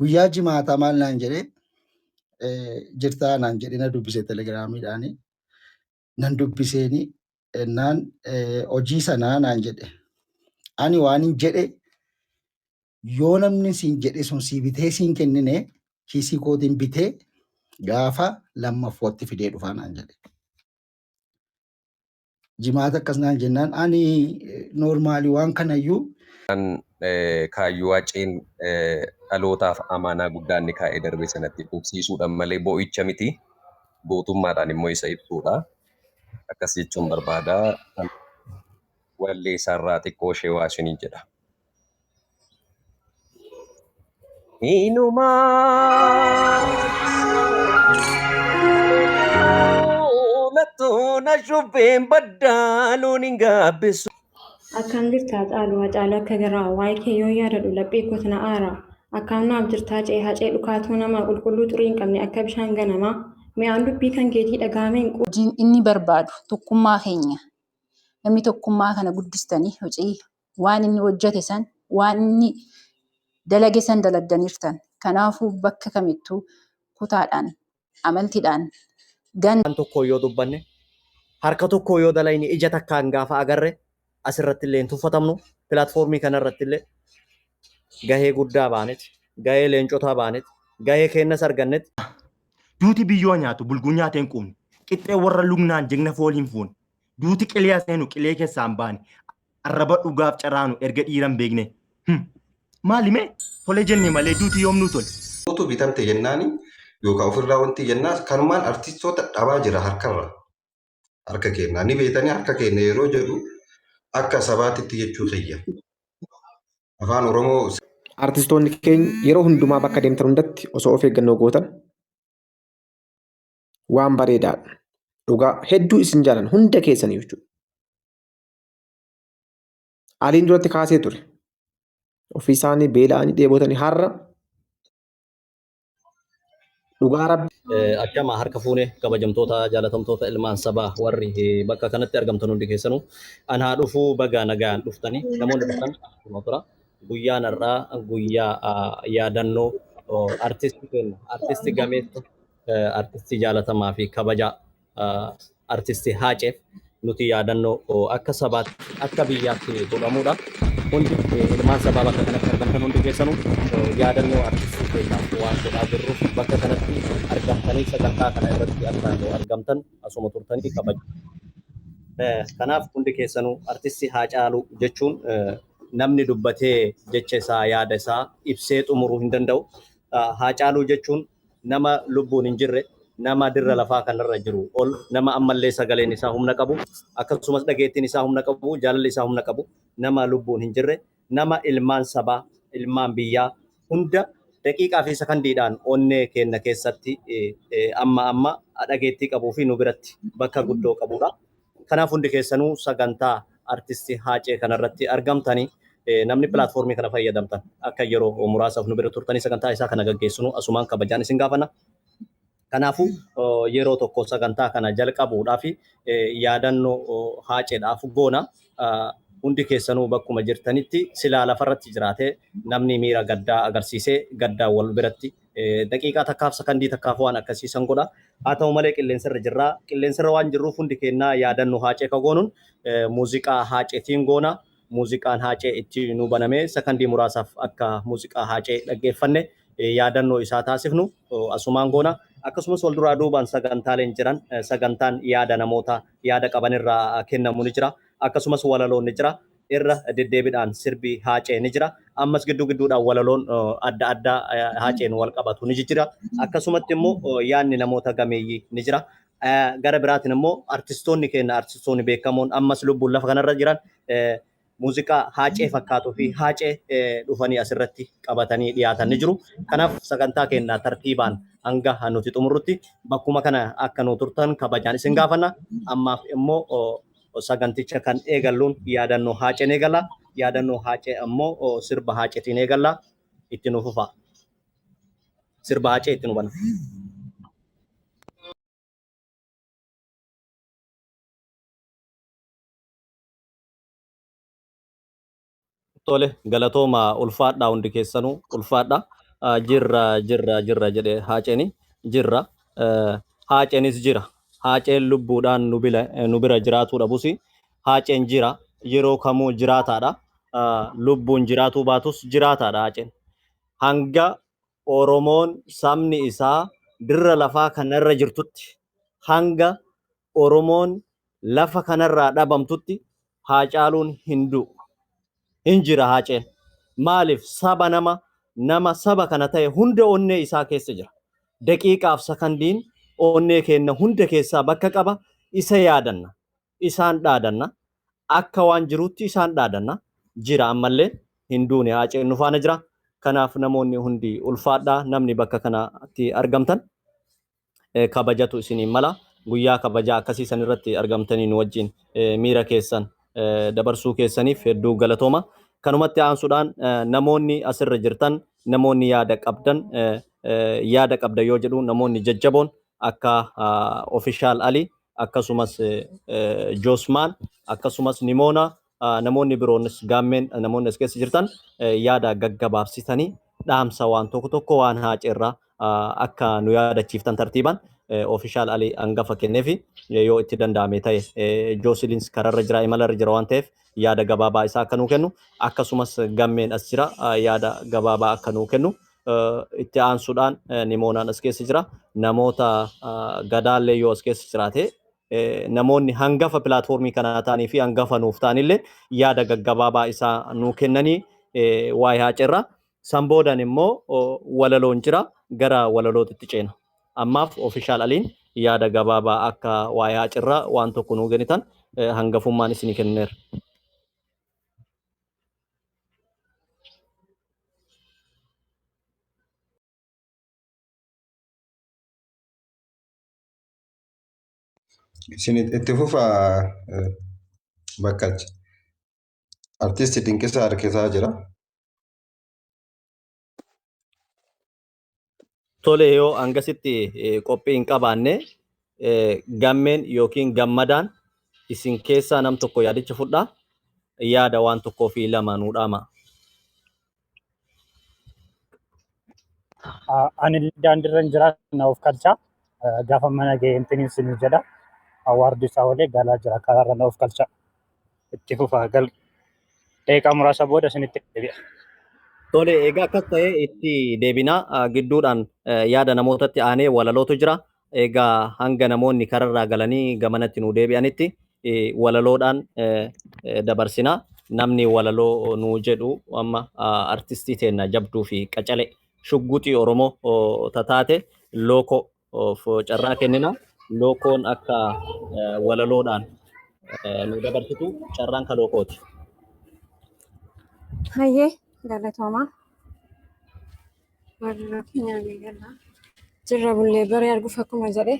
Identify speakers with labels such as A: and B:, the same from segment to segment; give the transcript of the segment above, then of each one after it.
A: Guyyaa jimaataa maal naan jedhee jirtaa naan jedhee na dubbise telegiraamiidhaani. Nan dubbiseeni naan hojii sanaa naan jedhe. Ani waan hin jedhe yoo namni siin jedhe sun sii bitee siin kennine kiisii kootiin bitee gaafa lammaffootti fidee dhufaa naan jedhe. Jimaata akkas naan jennaan ani noormaali waan kanayyuu
B: Kaayyoo Haceen dhalootaaf amaanaa guddaa inni kaa'ee darbe sanatti fufsiisuudha malee boo'icha miti. Gootummaadhaan immoo isa ibsuudha. Akkas jechuun barbaada. Wallee isaarraa xiqqoo ishee waa isiniin jedha. Inumaa lattuun ashubbeen baddaa loon hin gaabbisu.
C: Akkam jirta Hacaaluu Hacaaluu akka garaa waa'ee kee yoon yaadadhu laphee kootu na aara. Akkam naaf jirta Hacee Hacee dhukaatuu namaa qulqulluu xurii hin qabne akka bishaan ganamaa. Mi'aan dubbii kan keetii dhaga'amee hin quufu.
D: Hojiin inni barbaadu tokkummaa keenya. Namni tokkummaa kana guddistanii hojii waan inni hojjete san waan inni dalage san daladdaniirtan. Kanaafuu bakka kamittuu kutaadhaan, amantiidhaan, gandaan.
E: Afaan tokkoon yoo dubbanne, harka tokkoon yoo dalayne, ija takkaan gaafa agarre asirratti illee hin tuffatamnu. Pilaatfoormii kanarratti illee gahee guddaa baanet, gahee leencotaa baanet, gahee keennas argannet.
F: Duuti biyyoo nyaatu bulguu nyaatee hin quufne. Qixxee warra lugnaan jigna foolii hin fuune. Duuti qilee seenu qilee keessaa hin baane. Arraba dhugaaf caraanu erga dhiira hin beekne. Hmm. Maali mee? Tole jenne malee duuti yoom nuu tole?
G: Utuu bitamte jennaani yookaan ofirraa wanti jennaa kanumaan artistoota dhabaa jira harkarra. Harka keenna. Ni beektanii harka keenya yeroo jedhu akka sabaatitti jechuu kiyya. Afaan Oromoo
H: Artistoonni keenya yeroo hundumaa bakka deemtan hundatti osoo of eeggannoo gootan waan bareedaadha. Dhugaa hedduu isin jaalan hunda keessanii jechuudha. Aliin duratti kaasee ture. Ofii isaanii beela'anii dheebotanii har'a dhugaa rabbi.
E: Akkama harka fuune kabajamtoota jaalatamtoota ilmaan sabaa warri bakka kanatti argamtan hundi keessanuu an haa dhufuu baga nagaan dhuftanii namoonni dhuftan akkuma tura guyyaan har'aa guyyaa yaadannoo artisti keenya artisti gameessa artistii jaalatamaa fi kabajaa artisti Haaceef nuti yaadannoo akka sabaatti akka biyyaatti godhamuudha. Hundi ilmaan sabaa bakka kanatti argamtan hundi keessanuu yaadannoo artistii keenyaaf waan godhaa jirruuf bakka kanatti argamtanii sagantaa kana irratti akka nu argamtan asuma turtanii kabaja. Kanaaf hundi keessanuu artistii Haacaaluu jechuun namni dubbatee jecha isaa yaada isaa ibsee xumuruu hin danda'u. Haacaaluu jechuun nama lubbuun hin jirre, nama dirra lafaa kanarra jiru ol, nama ammallee sagaleen isaa humna qabu, akkasumas dhageettiin isaa humna qabu, jaalalli isaa humna qabu, nama lubbuun hin jirre, nama ilmaan sabaa, ilmaan biyyaa hunda daqiiqaa fi sakandiidhaan onnee keenna keessatti amma amma dhageettii qabuu fi nu biratti bakka guddoo qabuudha. Kanaaf hundi keessanuu sagantaa artisti Haacee kanarratti argamtanii namni pilaatfoormii kana fayyadamtan akka yeroo muraasaaf nu bira turtanii sagantaa isaa kana gaggeessinu asumaan kabajaan isin gaafanna. Kanaafuu yeroo tokko sagantaa kana jalqabuudhaaf yaadannoo Haaceedhaaf goona. Hundi keessanuu bakkuma jirtanitti silaa lafarratti jiraatee namni miira gaddaa agarsiisee gaddaa wal biratti daqiiqaa takkaaf sakandii takkaaf waan akkasii san godha. Haa ta'u malee qilleensarra jirra. Qilleensarra waan jirruuf hundi keenyaa yaadannoo Haacee ka goonuun muuziqaa Haaceetiin goona. Muuziqaan Haacee itti nu banamee sakandii muraasaaf akka muuziqaa Haacee dhaggeeffanne yaadannoo isaa taasifnu asumaan goona. Akkasumas wal duraa duubaan sagantaaleen jiran sagantaan yaada namoota yaada qabanirraa kennamu ni jira. Akkasumas walaloon ni jira. Irra deddeebiidhaan sirbi Haacee ni jira. Ammas gidduu gidduudhaan walaloon adda addaa Haaceen wal qabatu ni jira. Akkasumatti immoo yaadni namoota gameeyyii ni jira. Gara biraatiin immoo artistoonni keenya artistoonni beekamoon ammas lubbuun lafa kanarra jiran muuziqaa Haacee fakkaatuu fi Haacee dhufanii asirratti qabatanii dhiyaatan ni jiru. Kanaaf sagantaa keenya tartiibaan hanga nuti xumurrutti bakkuma kana akka nu turtan kabajaan isin gaafanna. Ammaaf immoo saganticha kan eegalluun yaadannoo Haaceen eegalla. Yaadannoo Haacee ammoo sirba Haaceetiin eegalla. Itti nu fufa. Sirba Haacee itti nu bana. Tole galatooma ulfaadhaa hundi keessanuu ulfaadhaa. Jirra jirra jirra jedhe Haaceen jirra. Haaceenis jira. Haaceen lubbuudhaan nu bira jiraatuu dhabus Haaceen jira. Yeroo kamuu jiraataadha. Lubbuun jiraatuu baatus jiraataadha Haaceen. Hanga Oromoon sabni isaa dirra lafaa kanarra jirtutti, hanga Oromoon lafa kanarraa dhabamtutti Haacaaluun hin du'u. Hin jira Haaceen. Maaliif saba nama saba kana ta'e hunda onnee isaa keessa jira. Daqiiqaaf sakandiin onnee keenya hunda keessaa bakka qaba. Isa yaadanna. Isaan dhaadanna. Akka waan jirutti isaan dhaadanna. Jira ammallee hin duune Haaceen nu faana jira. Kanaaf namoonni hundi ulfaadhaa, namni bakka kanatti argamtan kabajatu isiniin mala. Guyyaa kabajaa akkasii san irratti argamtanii nu wajjin miira keessan dabarsuu keessaniif hedduu galatooma. Kanumatti aansuudhaan namoonni asirra jirtan, namoonni yaada qabdan, yaada qabda yoo jedhu namoonni jajjaboon akka Official Ali, akkasumas Joosmaan, akkasumas Nimoona, namoonni biroonis gaammeen, namoonni as keessa jirtan yaada gaggabaabsitanii dhaamsa waan tokko tokko waan Haaceerraa akka nu yaadachiiftan tartiibaan Official Ali hangafa kenneefi yoo itti danda'ame ta'e Joosiliins kararra jira, imalarra jira waan ta'eef yaada gabaabaa isaa akka nuu kennu, akkasumas gammeen as jira, yaada gabaabaa akka nuu kennu. Itti aansuudhaan Nimoonaan as keessa jira, namoota gadaallee yoo as keessa jiraate, namoonni hangafa pilaatfoormii kanaa ta'anii fi hangafa nuuf ta'anillee yaada gaggabaabaa isaa nuu kennanii waa'ee Haaceerraa. San boodan immoo walaloon jira, gara walalootitti ceena. Ammaaf Official Aliin yaada gabaabaa akka waa'ee Haaceerraa waan tokko nuu kennitan hangafummaan isinii kenneera.
G: Isin itti fufaa bakkalcha. Artisti Dinqisaa harkisaa jira.
E: Tole, yoo hangasitti qophii hin qabaanne gammeen yookiin gammadaan isin keessaa nam tokko yaadicha fudhaa, yaada waan tokkoo fi lama nuu dhaama.
I: Ani daandiirra hin jira, na of kalchaa. Gaafa mana ga'een isin jedha. Awwaardi isaa olee galaa jira, karaarra, na of kalchaa. Itti fufaa gal daqiiqaa muraasa booda isinitti deebi'a.
E: Tole, egaa akkas ta'ee itti deebinaa, gidduudhaan yaada namootatti aanee walalootu jira. Egaa hanga namoonni kararraa galanii gamanatti nuu deebi'anitti walaloodhaan dabarsinaa. Namni walaloo nuu jedhu amma artistii teenna jabduu fi qacale shugguxii Oromoo tataate Lookoo of carraa kennina. Lookoon akka walaloodhaan nu dabarsitu carraan ka Lookooti.
C: Hayyee, galatoomaa. Warra keenya gala. Jirra bullee baree arguuf akkuma jedhe.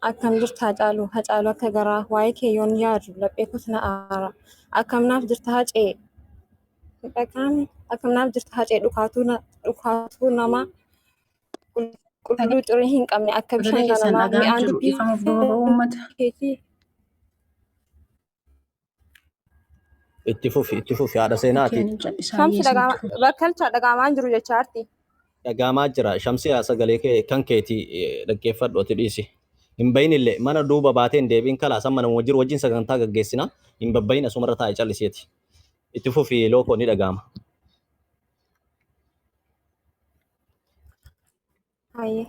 C: Akkam jirta Hacaaluu? Hacaaluu akka garaa waa'ee kee yoon yaadu laphee kooti na aara. Akkam naaf jirta Hacee? Dhaqaan akkam naaf jirta Hacee, dhukaatuu nama qulqulluu xurii hin qabne akka
D: Sagalee
C: bishaan
D: keessan
C: ganamaa
D: dhagaan
C: mi'aan
D: jiru
C: dubbii
D: dhiifama of duuba ba'uu uummata.
C: keetii.
E: Itti fufi, itti fufi, haadha seenaati.
D: Keenin callisaa
C: Shamsi
D: yeesinitti
C: dhagaama
D: fufi.
C: bakkalcha dhagaamaan jiru jecha arti.
E: Dhagaamaa jira. Shamsi sagalee kee kan keetii dhaggeeffadhu, ati dhiisi. Hin bahin illee, mana duuba baatee hin deebiin, kalaas amma nama jiru wajjin sagantaa gaggeessina. Hin babbahin, asumarra taa'e calliseeti. Itti fufi Lookoo, ni dhaga'ama.
C: Hayyee.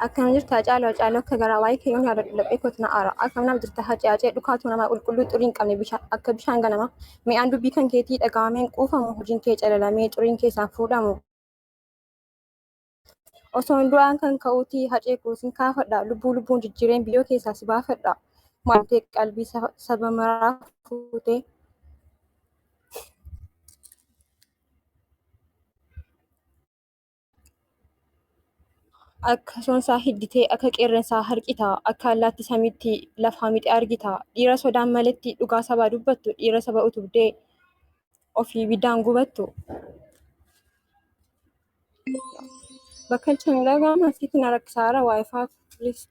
C: Akkam jirta Hacaaluu? Hacaaluu akka garaa waa'ee kee yoon yaadadhu laphee kooti na aara. Akkam naaf jirta Hacee? Hacee dhukaatuu namaa qulqulluu xurii hin qabne bishaan akka bishaan ganamaa mi'aan dubbii kan keetii dhaga'ameen quufamu, hojiin kee calalamee xuriin keessaan fuudhamu. Osoon du'aan kan ka'uutii Hacee koo sin kaafadha, lubbuu lubbuun jijjiireen biyyoo keessaa si baafadha. Maaltee qalbii saba maraa fuutee akka soonsaa hidditee akka qeerransaa harqita, akka allaatti samiitti lafaa mixee argita. Dhiira sodaan maletti dhugaa sabaa dubbattu, dhiira saba utubdee ofii ibiddaan gubattu. Bakkalcha hin dhaga'ama, asitti na rakkisaara waayifaa, please.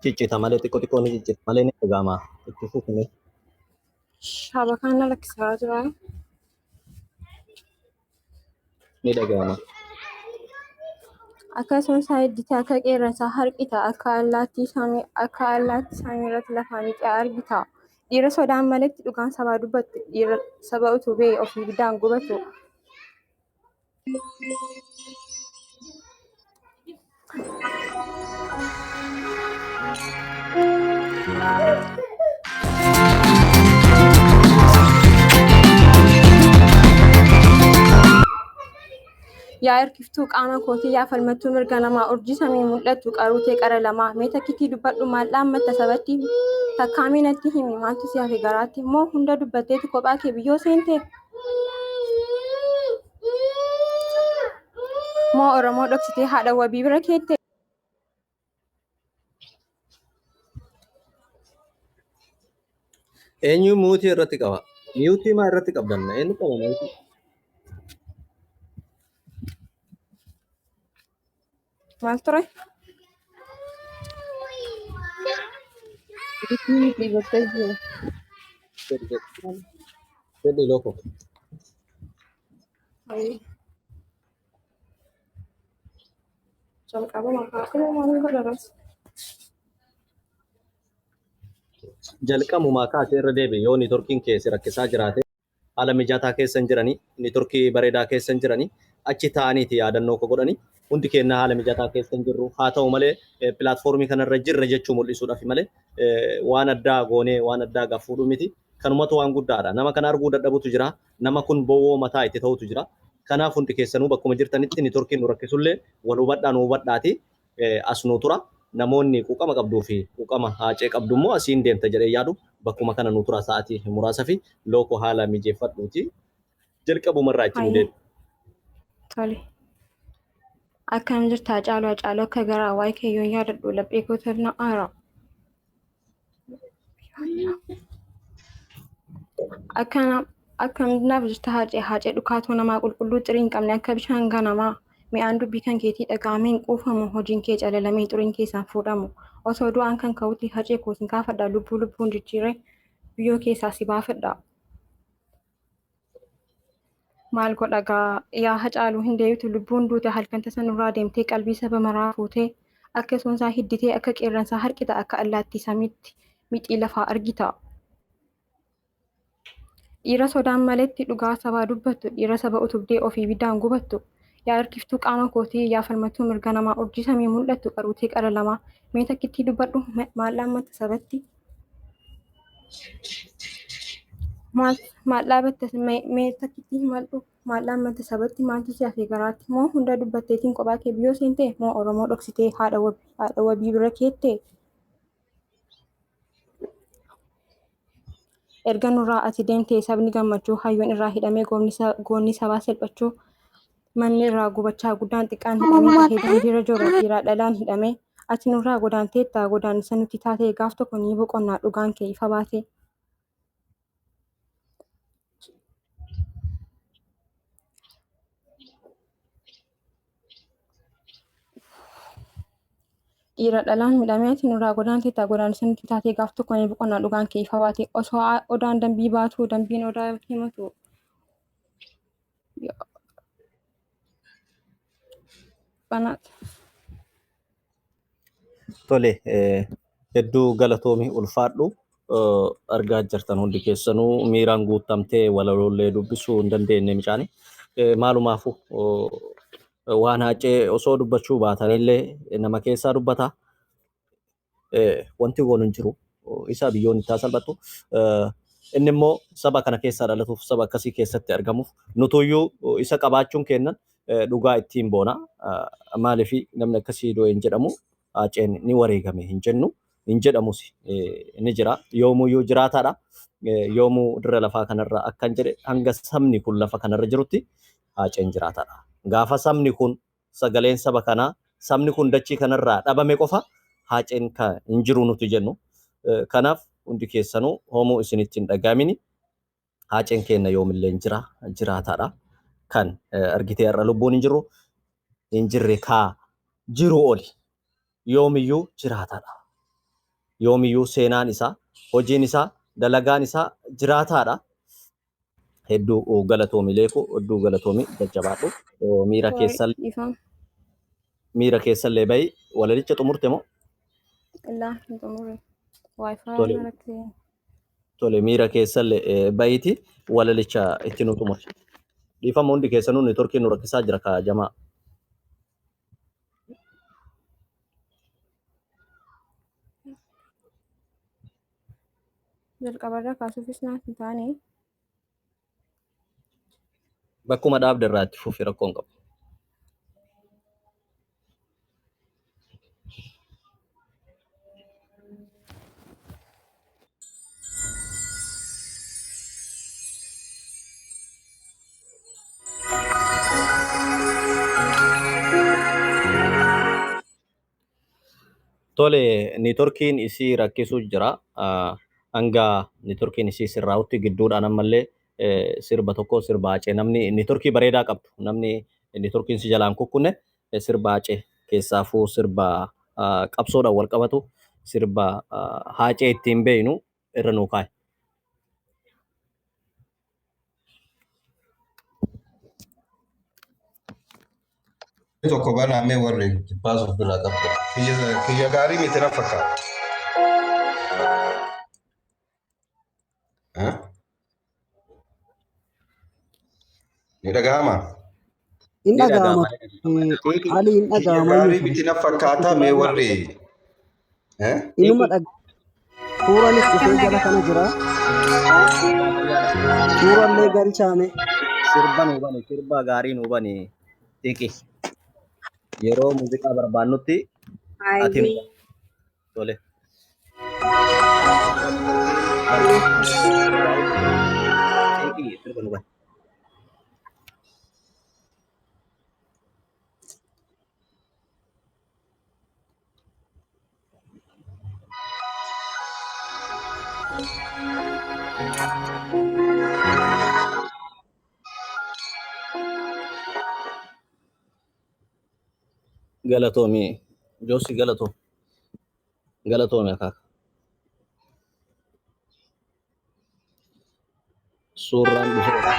E: Ciccita malee, xiqqoo xiqqoo ni ciccita malee ni dhaga'ama. Itti fufi mee.
C: Shabakaan na lakkisaa jira.
E: Ni dhaga'ama.
C: Akka soonsaa hiddita, akka qeerransaa harqita, akka allaattii samii irratti lafaa mixee argita. Dhiira sodaan maletti dhugaan sabaa dubbattu, dhiira saba utubee ofii ibiddaan gubatu. Yaa hirkiftuu qaama kootii, yaa falmattuu mirga namaa, urjii samii mul'attu qaruutee qara lamaa. Mee takkittii dubbadhu maal dhaammatta sabatti? Takkaa mee natti himi maaltu si hafe garaatti? Moo hunda dubbatteetu kophaa kee biyyoo seente? Moo Oromoo dhoksitee haadha wabii bira keette?
E: Eenyu muutii irratti qaba? Miyuutii maa irratti qabdan? Eenyu qaba miyuutii?
C: Maal ture?
J: Miti bakka jiru.
E: Jedhi jedhi. Jedhi loko.
C: Jalqabuma kaasuma maal godha
E: Jalqabumaa kaasee irra deebi'i yoo niitorkiin kee si rakkisaa jiraate haala mijataa keessa hin jiranii niitorkii bareedaa keessa hin jiranii achi taa'aniiti yaadannoo ko godhanii hundi keenya haala mijataa keessa hin jirru haa ta'u malee pilaatfoormii kanarra jirra jechuu mul'isuudhaaf malee waan addaa goonee waan addaa gafuudhu miti kanumatu waan guddaadha nama kana arguu dadhabutu jira nama kun bowwoo mataa itti ta'utu jira kanaaf hundi keessanuu bakkuma jirtanitti niitorkiin nu rakkisullee wal hubadhaa nu hubadhaati as nu tura namoonni quuqama qabduu fi quuqama haacee qabdu immoo asiin deemta jedhee yaadu bakkuma kana nu tura sa'aatii muraasa fi lookoo haala mijeeffadhuuti jalqabumarraa itti nu
C: Hayyee.
E: deebi.
C: Tole. Akkam jirta Hacaaluu Hacaaluu akka garaa waa'ee kee yoon yaadadhu laphee kootu na aara. Akkam naaf jirta Hacee Hacee dhukaatuu namaa qulqulluu xirii hin qabne akka bishaan ganamaa mi'aan dubbii kan keetii dhaga'amee hin quufamu hojiin kee calalamee xuriin keessaan fuudhamu osoo du'aan kan ka'utti Hacee koo sin kaafadha lubbuu lubbuun jijjiiree biyyoo keessaa si baafadha. Maal godha gaa yaa Hacaaluu hin deebitu lubbuun duute halkan tasa nurraa deemtee qalbii saba maraa fuutee akka soonsaa hidditee akka qeerransaa harqita akka allaattii samiitti mixii lafaa argita. Dhiira sodaan maletti dhugaa sabaa dubbattu dhiira saba utubdee ofii ibiddaan gubattu. Yaa hirkiftuu qaama kootii yaa falmattuu mirga namaa urjii samii mul'attu qaruutee qara lamaa mee takkittii dubbadhu maal dhaammatta sabatti? Maal maal dhaabatta mee takkittii himadhu maal dhaammatta sabatti maaltu si hafe garaatti moo hunda dubbatteetiin kophaa kee biyyoo seente moo Oromoo dhoksitee haadha wabii bira keette? Erga nurraa ati deemtee sabni gammachuu hayyuun irraa hidhamee goonni sabaa salphachuu manni irraa gubachaa guddaan xiqqaan hidhamee tahee daandiirra jooru dhiiraa dhalaan hidhamee ati nurraa godaanteetta godaannisa nutti taatee gaaf tokko ni boqonnaa dhugaan kee ifa baate. Dhiira dhalaan midhamee ati nurraa godaanteetta godaannisa nutti taatee gaaf tokko ni boqonnaa dhugaan kee ifa baate osoo odaan dambii baatu dambiin odaa himatu. Banaat.
E: Tole hedduu galatoomi ulfaadhu argaa jirtan hundi keessanuu miiraan guutamtee walaloolee dubbisuu hin dandeenye micaani. Maalumaafuu waan haacee osoo dubbachuu baatanillee nama keessaa dubbata. Wanti goonu hin jiru. Isa biyyoon itti haa salphattu. Inni immoo saba kana keessaa dhalatuuf saba akkasii keessatti argamuuf nutuyyuu isa qabaachuun kennan dhugaa ittiin boona. Maaliif namni akkasii du'e hin jedhamu. Haaceen ni wareegame hin jennu. Hin jedhamus ni jira. Yoomuyyuu jiraataadha. Yoomuu dirra lafaa kanarra akkan jedhe hanga sabni kun lafa kanarra jirutti haaceen jiraataadha. Gaafa sabni kun sagaleen saba kanaa sabni kun dachii kanarraa dhabame qofa haaceen kan hin jiru nuti jennu. Kanaaf hundi keessanuu hoomuu isinitti hin dhagaamini. Haaceen keenya yoomillee hin jira jiraataadha. Kan argitee har'a lubbuun hin jiru hin jirre kaa jiru oli yoomiyyuu jiraataadha. Yoomiyyuu seenaan isaa hojiin isaa Dalagaan isaa jiraataadha. Hedduu galatoomi Leeku, hedduu galatoomi jajjabaadhu. Miira
C: Sorry,
E: keessan
C: dhiifama.
E: miira keessallee bahi walalicha xumurte moo?
C: Illaa hin xumurre. Wi-Fi
E: Tole
C: na rakkisee.
E: tole miira keessallee bahiiti walalicha itti nu xumuri. Dhiifama hundi keessanuu neetworkiin nu rakkisaa jira kaa jamaa.
C: Jalqabarraa kaasuufis naaf hin taane.
E: Bakkuma dhaabde irraa itti fufi rakkoon qabu. Tole neetworkiin isii rakkisuu jira. Hanga neetworkiin isii sirraa'utti gidduudhaan ammallee sirba tokko sirba Hacee namni neetworkii bareedaa qabdu namni neetworkiin si jalaan kukkunne sirba Hacee keessaafuu sirba qabsoodhaan wal qabatu sirba Hacee ittiin beeynu irra nuu kaa'e.
G: Tokko banamee warri jibbaas of biraa qabda. Kiyya gaarii miti na fakkaata. Ni dhaga'amaa?
J: Hin
E: Ni
J: dhaga'ama.
E: dhaga'ama.
J: Haalli hin
G: Kiyya
J: dhaga'ama
G: gaarii
J: iyyuu.
G: miti na fakkaata mee warri
J: Inuma dhag Suuraanis dhufee jala kana jira. Suurallee galchaame.
E: Sirba nuu bani, sirba gaarii nuu bani xiqi. Yeroo muuziqaa barbaannutti ati nu
K: Hayyee.
E: tole. Xiqi sirba nu bani. Galatoomi Joosi galatoo galatoomi akaaka. Suuraan dhufeera.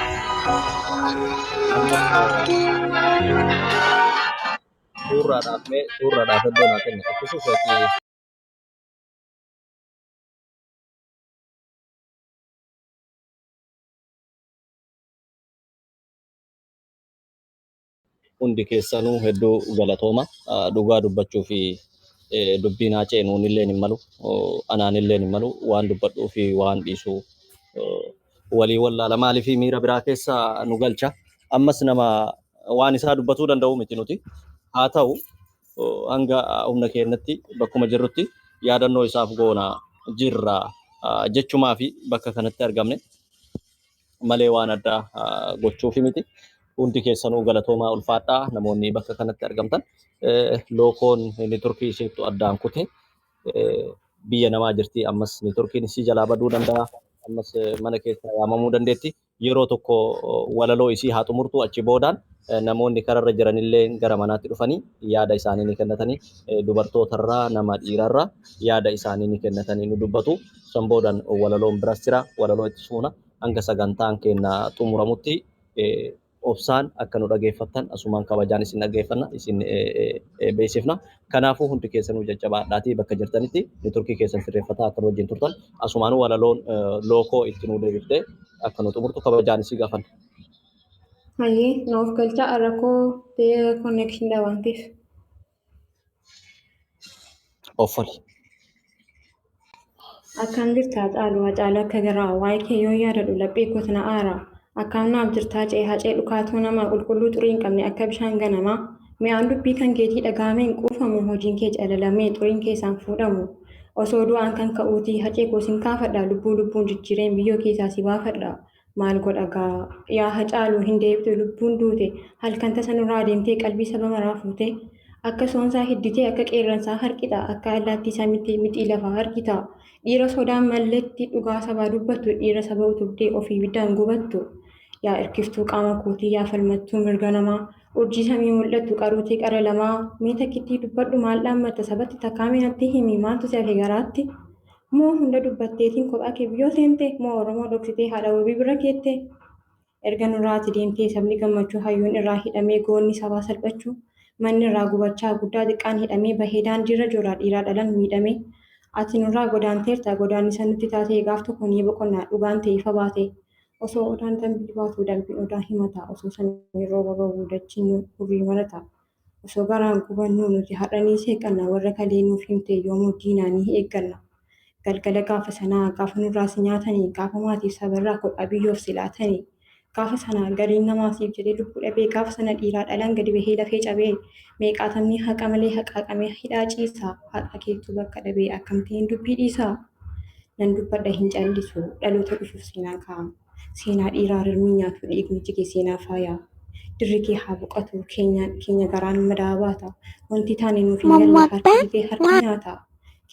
E: Suuraadhaaf mee suuraadhaaf iddoo naa kenna. Itti fufeeti. Hundi keessanuu hedduu galatooma. Dhugaa dubbachuu fi dubbiin Hacee nuunillee hin malu, anaanillee hin malu, waan dubbadhuu fi waan dhiisu walii wallaala. Maalii fi miira biraa keessa nu galcha. Ammas nama waan isaa dubbatuu danda'u miti nuti. Haa ta'u hanga humna keenyatti bakkuma jirrutti yaadannoo isaaf goona jirra jechumaa fi bakka kanatti argamne malee waan addaa gochuufi miti. Hundi keessanuu galatoomaa ulfaadhaa namoonni bakka kanatti argamtan. Lookoon neetworkii isheettu addaan kute biyya namaa jirti ammas neetworkiin isii jalaa baduu danda'a. Ammas mana keessaa yaamamuu dandeetti. Yeroo tokko walaloo isii haa xumurtu achi boodaan namoonni kararra jiranillee gara manaatti dhufanii yaada isaanii ni kennatanii dubartootarraa nama dhiirarraa yaada isaanii ni kennatanii nu dubbatu. San boodaan walaloon biras jira walaloo itti suuna hanga sagantaan keenya xumuramutti obsaan akka nu dhageeffattan asumaan kabajaan isin dhageeffanna isin beeksifna. Kanaafuu hundi keessanuu jajjabaadhaatii bakka jirtanitti neetworkii keessan sirreeffataa akka nu wajjin turtan asumaanuu walaloon lookoo itti nu deebiftee akka nu xumurtu kabajaan isii gaafanna.
C: Hayyee na of galchaa rakkoo ta'ee connection dha waan ta'eef.
E: Offali.
C: Akkam jirta Hacaaluu Hacaaluu akka garaa waa'ee kee yoo yaadadhu laphee kootu na aara. Akkam naaf jirtaa ce'ee hacee dhukaatuu namaa qulqulluu xurii hin qabne akka bishaan ganamaa. Mi'aan dubbii kan keetii dhaga'amee hin quufamu hojiin kee calalamee xuriin keessaan fuudhamu. Osoo du'aan kan ka'uutii hacee koo sin kaafadha lubbuu lubbuun jijjiireen biyyoo keessaa si baafadha. Maal godha gaa yaa Hacaaluu hin deebitu lubbuun duute halkan tasa nurraa deemtee qalbii saba maraa fuute. Akka soonsaa hidditee akka qeerransaa harqita akka allaattii samiitti mixii lafaa harkita. Dhiira sodaan malletti dhugaa sabaa dubbattu dhiira saba utubdee ofii ibiddaan gubattu. Yaa irkiftuu qaama kootii yaa falmattuu mirga namaa urjii samii mul'attu qaruutii qara lamaa mee takkittii dubbadhu maal dhaammatta sabatti takkaamee natti himi maaltu si hafe garaatti. Moo hunda dubbatteetiin kophaa kee biyyoo seente? Moo Oromoo dhoksitee haadha wabii bira keette? Erga nurraati deemtee sabni gammachuu hayyuun irraa hidhamee goonni sabaa salphachuu manni irraa gubachaa guddaa xiqqaan hidhamee bahee daandiirra joraa dhiiraa dhalan miidhame. Ati nurraa godaanteerta godaannisa nutti taatee gaaf tokko ni boqonnaa dhugaan ta'e ifa baate. Osoo odaan dambii baatu dambiin odaa himata osoo samiin rooba roobuu dachiin hurrii marata. Osoo garaan gubannuu nuti har'a ni seeqanna warra kalee nuuf himte yoomuu diinaa ni eegganna. Galgala gaafa sanaa gaafa nurraa si nyaatanii gaafa maatiif sabarraa kophaa biyyoof si laatanii. Gaafa sana gariin namaa siif jedhee lubbuu dhabee gaafa sana dhiiraa dhalaan gadi bahee lafee cabee meeqaatamni haqa malee haqaaqamee hidhaa ciisaa haqa keettuu bakka dhabee akkam ta'een dubbii dhiisaa. Nan dubbadha hin callisu dhaloota dhufuuf seenaa kaa'a. Seenaa dhiiraa rirmii nyaatu dhiigni jige seenaa faaya. Dirri kee haa boqotu keenya garaan madaa baata. Wanti taane nuuf hin galle harki didee harka nyaata.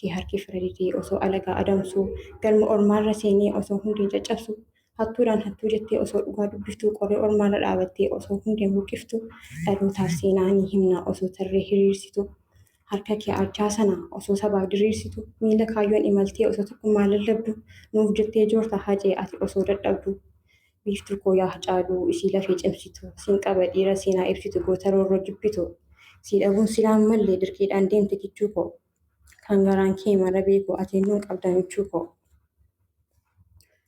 C: Kee harki fira didee osoo alagaa adamsu galma ormaarra seenee osoo hundeen caccabsu hattuudhaan hattuu jettee osoo dhugaa dubbiftuu qoree ormaarra dhaabattee osoo hundeen buqqiftu dhalootaaf seenaa ni himna osoo tarree hiriirsitu. Harka kee arjaa sana osoo sabaaf diriirsitu miila kaayyoon imaltee osoo tokkummaa lallabdu nuuf jettee joorta hacee ati osoo dadhabdu. Biiftuu koo yaa Hacaaluu isii lafee cimsitu siin qaba dhiira seenaa ibsitu goota roorroo jibbitu. Si dhabuun silaan malle dirqiidhaan deemte kichuu koo. Kan garaan kee mara beeku ati eenyuun qabda michuu koo.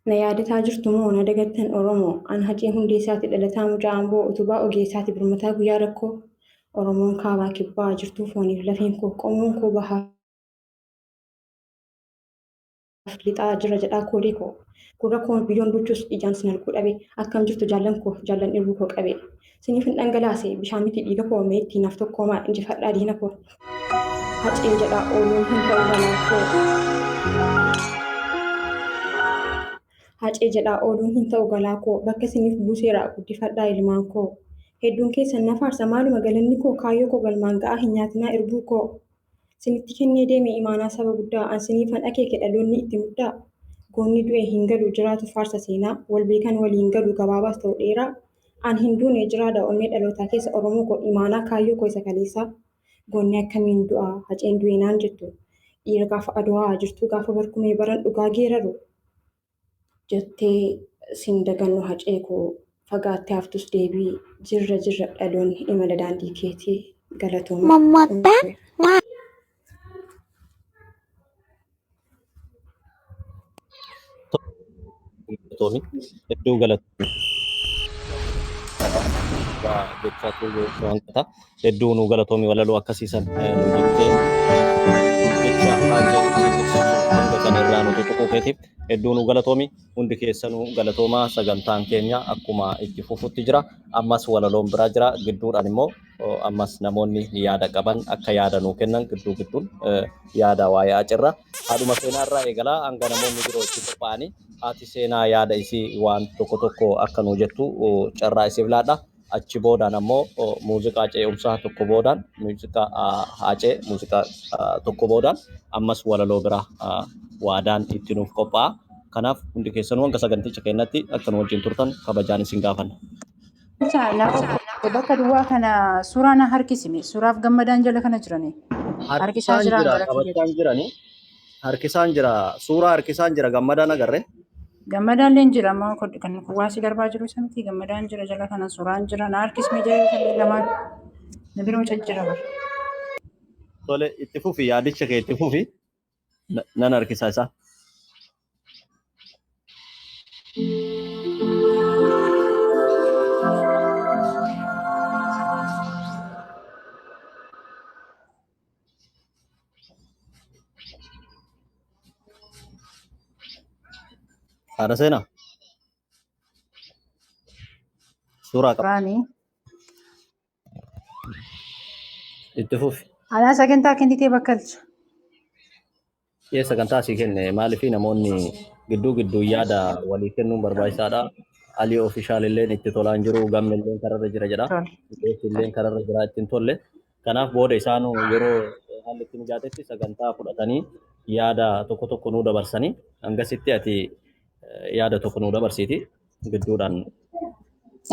C: Na yaadataa jirtu moo na dagattan Oromoo? An Hacee Hundeessaati dhalataa mucaa Amboo utubaa ogeessaati birmataa guyyaa rakkoo. Oromoon kaabaa kibbaa jirtuu fooniif lafeen koo qomoon koo bahaaf lixaa jira jedhaa koodee koo. Gurra koo biyyoon duuchus ijaan sin arguu dhabe akkam jirtu jaallan koo jaallan irbuu koo qabe. Siniif hin dhangalaase bishaan miti dhiiga koo meettii naaf tokkoomaa injifadhaa diina koo. Hacee jedhaa ooluun hin ta'u balaa koo. Hacee jedhaa ooluun hin ta'u galaa koo bakka isiniif buuseera guddifadhaa ilmaan koo. Hedduun keessan na faarsa maaluma galanni koo kaayyoo koo galmaan ga'aa hin nyaatinaa irbuu koo. Sinitti kennee deeme imaanaa saba guddaa an siniifan akeeke dhaloonni itti muddaa. Goonni du'e hin galu jiraatu faarsa seenaa wal beekan waliin galu gabaabaas ta'u dheeraa. An hin duune jiraadha onnee dhalootaa keessa Oromoo koo imaanaa kaayyoo koo isa kaleessaa. Goonni akkamiin du'a haceen du'e naan jettu. Dhiira gaafa aduwaa jirtuu gaafa barkumee baran dhugaa geeraru. Jettee sin dagannu hacee koo fagaattee haftus deebii jirra jirra dhaloonni imala daandii keetii galatooma.
E: Galatoomi. Hedduu galatoomi. Jechaa hanqata. Hedduu nu galatoomi walaloo akkasiisan nu jettee jecha haajaa hanga kana irraa nu tuttuquu keetiif hedduu nu galatoomi. Hundi keessanuu galatoomaa sagantaan keenya akkuma itti fufutti jira. Ammas walaloon biraa jira. Gidduudhaan immoo ammas namoonni yaada qaban akka yaada nuu kennan gidduu gidduun yaada waa'ee Haceerra. Haadhuma seenaa irraa eegalaa hanga namoonni biroo itti qophaa'anii haati seenaa yaada isii waan tokko tokko akka nuu jettu carraa isiif laadha. Achi boodaan ammoo muuziqaa ce'umsaa tokko boodaan muuziqaa Hacee muuziqaa tokko boodaan ammas walaloo biraa waadaan itti nuuf qophaa'a. Kanaaf hundi keessanuu hanga saganticha keenyatti akka nu wajjin turtan kabajaan isin gaafanna.
D: Bakka duwwaa kana suuraa na harkisime. Suuraaf gammadaan jala kana jirani. Harkisaa
E: Harkisaan
D: jiraan
E: jira
D: jala kiyya.
E: qabachaan jirani. Harkisaan jira suuraa harkisaan jira gammadaan agarre.
D: Gammadaan illee jira amma kan kuwaasii darbaa jiru isa miti. Gammadaan jira jala kana suuraan jira. Na harkisime jala kanneen lamaan na biroo jira bara.
E: Tole itti fufi yaadicha kee itti fufi nan harkisa isaa. Haadha seenaa suuraa qaba
D: Suuraani.
E: itti fufi.
D: Anaa sagantaa kennitee bakkalcha.
E: Dhiyee sagantaa asii kenne maaliif namoonni gidduu gidduu yaada walii kennuun barbaachisaadha. Alii ofishaal illeen itti tolaan jiru gamme illeen kararra jira jedha.
D: Tole.
E: Qeessi illeen kararra jira ittiin tolle. Kanaaf booda isaanuu yeroo haalli itti mijaatetti sagantaa fudhatanii yaada tokko tokko nuu dabarsanii hangasitti ati yaada tokko nuu dabarsiiti gidduudhaan.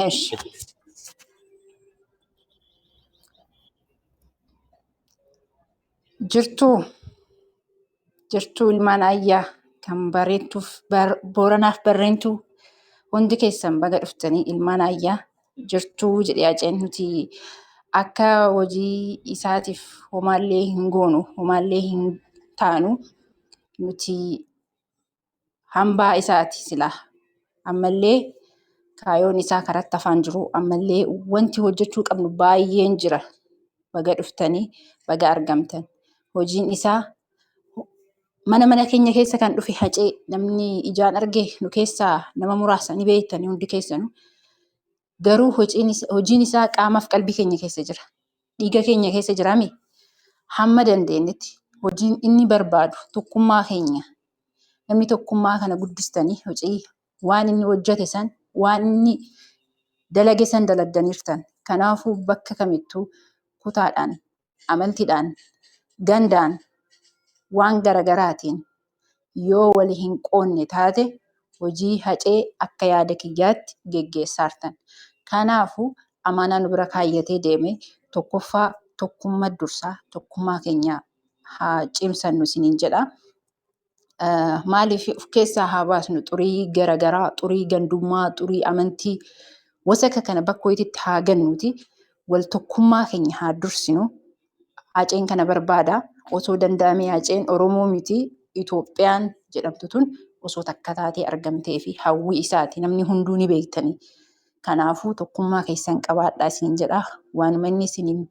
D: Eshi. Jirtuu Jirtuu ilmaan ayyaa kan bareettuuf booranaaf barreentuu hundi keessan baga dhuftanii ilmaan ayyaa jirtuu jedhee Haceen nuti akka hojii isaatiif homaallee hin goonu homaallee hin taanu nuti hambaa isaati silaa ammallee kaayoon isaa karatti afaan jiru ammallee wanti hojjechuu qabnu baay'een jira baga dhuftanii baga argamtan hojiin isaa mana mana keenya keessa kan dhufe Hacee namni ijaan arge nu keessaa nama muraasa ni beektanii hundi keessanuu. Garuu hojiin isaa qaamaaf qalbii keenya keessa jira. Dhiiga keenya keessa jiraami. Hamma dandeenyetti hojiin inni barbaadu tokkummaa keenya. Namni tokkummaa kana guddistanii hojii waan inni hojjete san waan inni dalage san daladdaniirtan. Kanaafuu bakka kamittuu kutaadhaan, amantiidhaan, gandaan waan garagaraatiin yoo wal hin qoonne taate hojii Hacee akka yaada kiyyaatti geggeessaartan. Kanaafuu amaanaa nu bira kaayyatee deeme tokkoffaa tokkummaa dursaa tokkummaa keenya haa cimsannu isiniin jedha. Maaliif of keessaa haa baasnu xurii garagaraa, xurii gandummaa, xurii amantii wasaka kana bakka wayiitti haa gannuuti. Wal tokkummaa keenya haa dursinu. Haceen kana barbaada. Osoo danda'amee Haceen Oromoo miti Itoophiyaan jedhamtu tun osoo takka taatee argamtee fi hawwii isaati. Namni hunduu ni beektanii. Kanaafuu tokkummaa keessan qabaadhaa isiniin jedha. Waanuma inni isiniin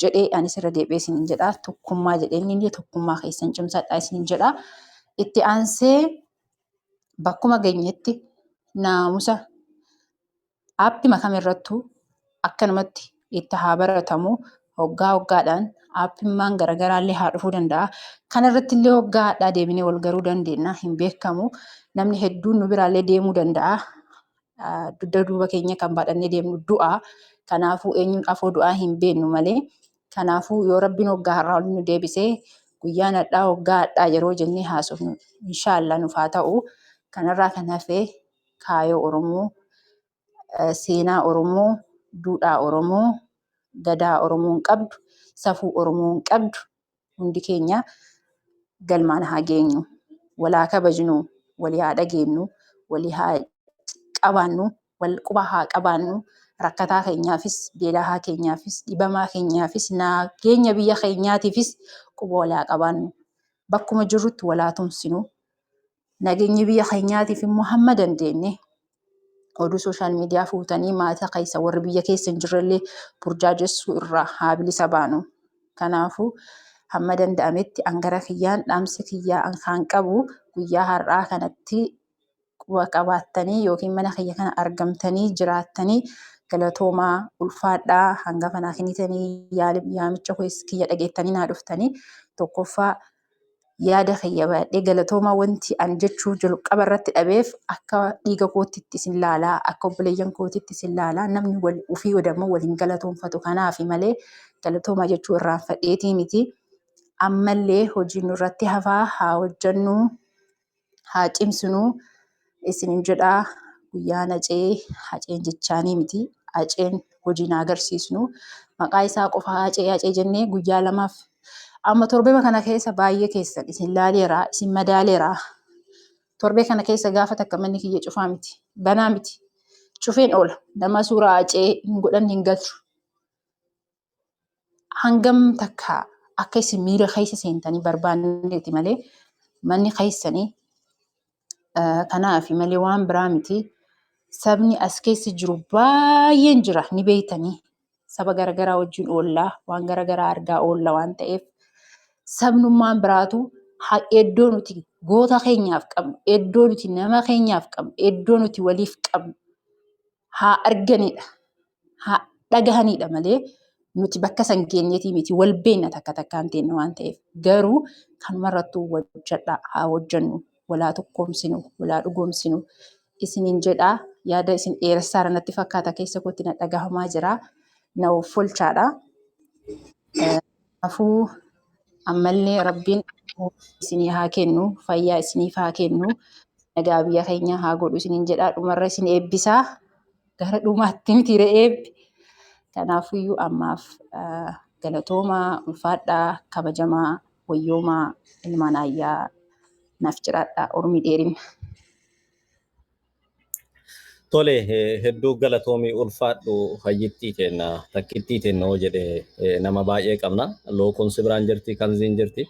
D: jedhee anis irra deebi'ee isiniin jedha. Tokkummaa jedhee inni illee tokkummaa keessan cimsadhaa isiniin jedha. Itti aansee bakkuma geenyetti naamusa aappima kamirrattuu akkanumatti itti haa baratamu. Hoggaa hoggaadhaan aappimmaan garaagaraallee haa dhufuu danda'a. Kanarratti illee hoggaa hadhaa deebinee wal garuu dandeenya. Hin beekamu. Namni hedduun nu biraallee deemuu danda'a. Dugda duuba keenya kan baadhannee deemnu du'a. Kanaafuu eenyuun afoo du'aa hin beeknu malee. Kanaafuu yoo rabbiin hoggaa har'aa ol nu deebisee guyyaan hadhaa hoggaa hadhaa yeroo jennee haasofnu inshaallah nuuf haa ta'u. Kanarraa kan hafe kaayoo Oromoo, seenaa Oromoo, duudhaa Oromoo, gadaa Oromoon qabdu, safuu Oromoon qabdu hundi keenya galmaan haa geenyu. Wal haa kabajnu, walii haa dhageenyu, walii haa qabaannu, wal quba haa qabaannu. Rakkataa keenyaafis, beela'aa keenyaafis, dhibamaa keenyaafis, nageenya biyya keenyaatiifis quba wal haa qabaannu. Bakkuma jirrutti wal haa tumsinu. Nageenya biyya keenyaatiif immoo hamma dandeenye oduu sooshaal miidiyaa fuutanii maatii keessa warri biyya keessa hin jirrellee burjaajessuu irraa haa bilisa baanu. Kanaafuu hamma danda'ametti an gara kiyyaan dhaamsa kiyyaa an kan qabu guyyaa har'aa kanatti quba qabaattanii yookiin mana kiyya kana argamtanii jiraattanii galatoomaa ulfaadhaa hangafa naa kennitanii yaamicha kiyya dhageettanii naa dhuftanii tokkoffaa yaada kiyya baadhee galatoomaa wanti an jechuu jalqaba irratti dhabeef akka dhiiga kootitti isin laalaa akka obboleeyyan kootitti isin laalaa namni wal ofii odammoo waliin galatoonfatu kanaafi malee galatoomaa jechuu irraanfadheetii miti. Ammallee hojii nurratti hafaa haa hojjennu haa cimsinu isinin jedhaa guyyaan Hacee Haceen jechaanii miti Haceen hojiin haa agarsiisnu maqaa isaa qofa Hacee Hacee jennee guyyaa lamaaf amma torbee kana keessa baay'ee keessan isin laaleera isin madaaleera torbee kana keessa gaafa takka manni kiyya cufaa miti banaa miti cufeen oola nama suuraa Hacee hin godhanne hin galchu hangam takka akka isin miira keessa seentanii barbaanneeti malee manni keessanii kanaaf malee waan biraa miti. Sabni as keessa jiru baay'een jira ni beektanii. Saba garaagaraa wajjin oollaa waan garaagaraa argaa oolla waan ta'eef sabnummaan biraatu iddoo nuti goota keenyaaf qabnu, iddoo nuti nama keenyaaf qabnu, iddoo nuti waliif qabnu haa arganidha. Haa dhagahanidha malee nuti bakka san geenyeetii miti wal beekna takka takkaan teenna waan ta'eef garuu kanumarrattuu hojjedhaa haa hojjennu walaa tokkoomsinu walaa dhugoomsinu isiniin jedhaa yaada isin dheeressaara natti fakkaata keessa kootti na dhagahamaa jira na offolchaadha. Kanaafuu ammallee rabbiin isinii haa kennu fayyaa isiniif haa kennu nagaa biyya keenya haa godhu isiniin jedhaa dhumarra isin eebbisaa gara dhumaatti miti eebbi. Kanaafiyyuu ammaaf galatoomaa, ulfaadhaa, kabajamaa, wayyoomaa, ilmaan ayyaa Naaf jiraadhaa ormi dheerina.
E: Tole, hedduu galatoomii, ulfaadhu hayyittii teenna, takkittii teenna hoo jedhe nama baay'ee qabna. Lookoon si biraan jirti, kanziin jirti.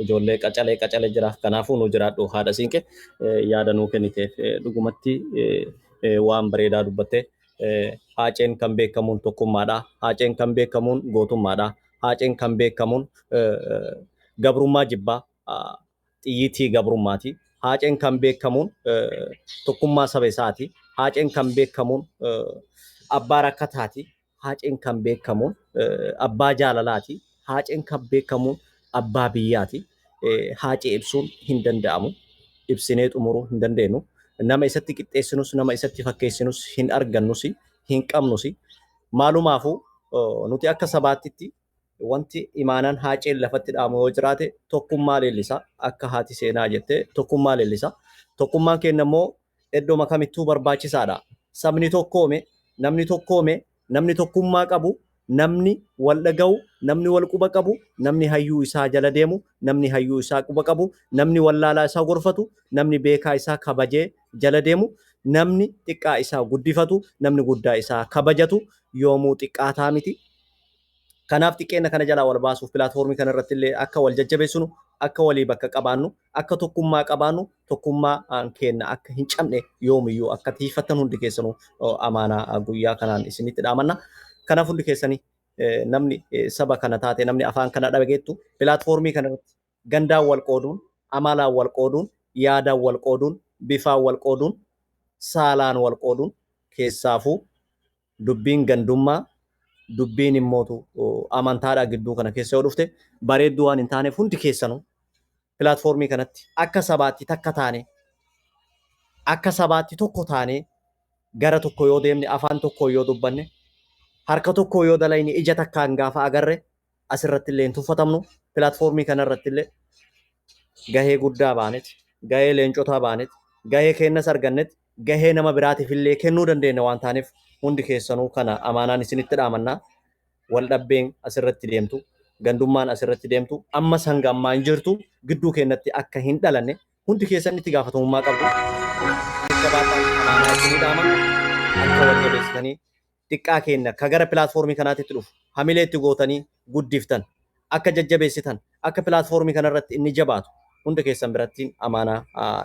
E: Ijoollee qacalee qacalee jira. Kanaafuu nu jiraadhu haadha siinqe, yaada nuu kenniteef dhugumatti waan bareedaa dubbatte. Haaceen kan beekamuun tokkummaadha. Haaceen kan beekamuun gootummaadha. Haaceen kan beekamuun gabrummaa jibbaa, xiyyiitii gabrummaati. Haaceen kan beekamuun tokkummaa saba isaati. Haaceen kan beekamuun abbaa rakkataati. Haaceen kan beekamuun abbaa jaalalaati. Haaceen kan beekamuun abbaa biyyaati. Haacee ibsuun hin danda'amu. Ibsinee xumuruu hin dandeenyu. Nama isatti qixxeessinus, nama isatti fakkeessinus hin argannus, hin qabnus. Maalumaafuu nuti akka sabaattitti wanti imaanaan Haaceen lafatti dhaamu yoo jiraate tokkummaa leellisa. Akka haati seenaa jette tokkummaa leellisa. Tokkummaan keenya immoo iddoo kamittuu barbaachisaadha. Sabni tokkoome, namni tokkoome, namni tokkummaa qabu, namni wal dhaga'u, namni wal quba qabu, namni hayyuu isaa jala deemu, namni hayyuu isaa quba qabu, namni wallaalaa isaa gorfatu, namni beekaa isaa kabajee jala deemu, namni xiqqaa isaa guddifatu, namni guddaa isaa kabajatu yoomuu xiqqaataa miti. Kanaaf xiqqeenya kana jalaa wal baasuuf pilaatfoormii kana irratti illee akka wal jajjabeessinu, akka walii bakka qabaannu, akka tokkummaa qabaannu, tokkummaa keenya akka hin cabne yoomiyyuu akka tiifattan hundi keessanuu amaanaa guyyaa kanaan isinitti dhaamanna. Kanaaf hundi keessanii namni saba kana taate, namni afaan kana dhageettu, pilaatfoormii kana irratti gandaan wal qooduun, amalaan wal qooduun, yaadaan wal qooduun, bifaan wal qooduun, saalaan wal qooduun, keessaafuu dubbiin gandummaa, dubbiin immootu amantaadhaa gidduu kana keessa yoo dhufte bareedduu waan hin taaneef, hundi keessanuu pilaatfoormii kanatti akka sabaatti takka taane, akka sabaatti tokko taane, gara tokko yoo deemne, afaan tokko yoo dubbanne, harka tokko yoo dalayne, ija takkaan gaafa agarre, asirratti illee hin tuffatamnu. Pilaatfoormii kanarratti illee gahee guddaa baanetti, gahee leencotaa baanetti, gahee keenyas argannetti, gahee nama biraatiif illee kennuu dandeenya waan taaneef, hundi keessanuu kana amaanaan isinitti dhaamannaa. Wal dhabbeen asirratti deemtu, gandummaan asirratti deemtu ammas hanga ammaa hin jirtu, gidduu keenyatti akka hin dhalanne hundi keessan itti gaafatamummaa qabdu. Jajjabaadhaan amaanaa isinii dhaama. Akka wal jabeessitanii xiqqaa keenya ka gara pilaatfoormii kanaatitti dhufu hamilee itti gootanii guddiftan, akka jajjabeessitan, akka pilaatfoormii kanarratti inni jabaatu hunda keessan biratti amaanaa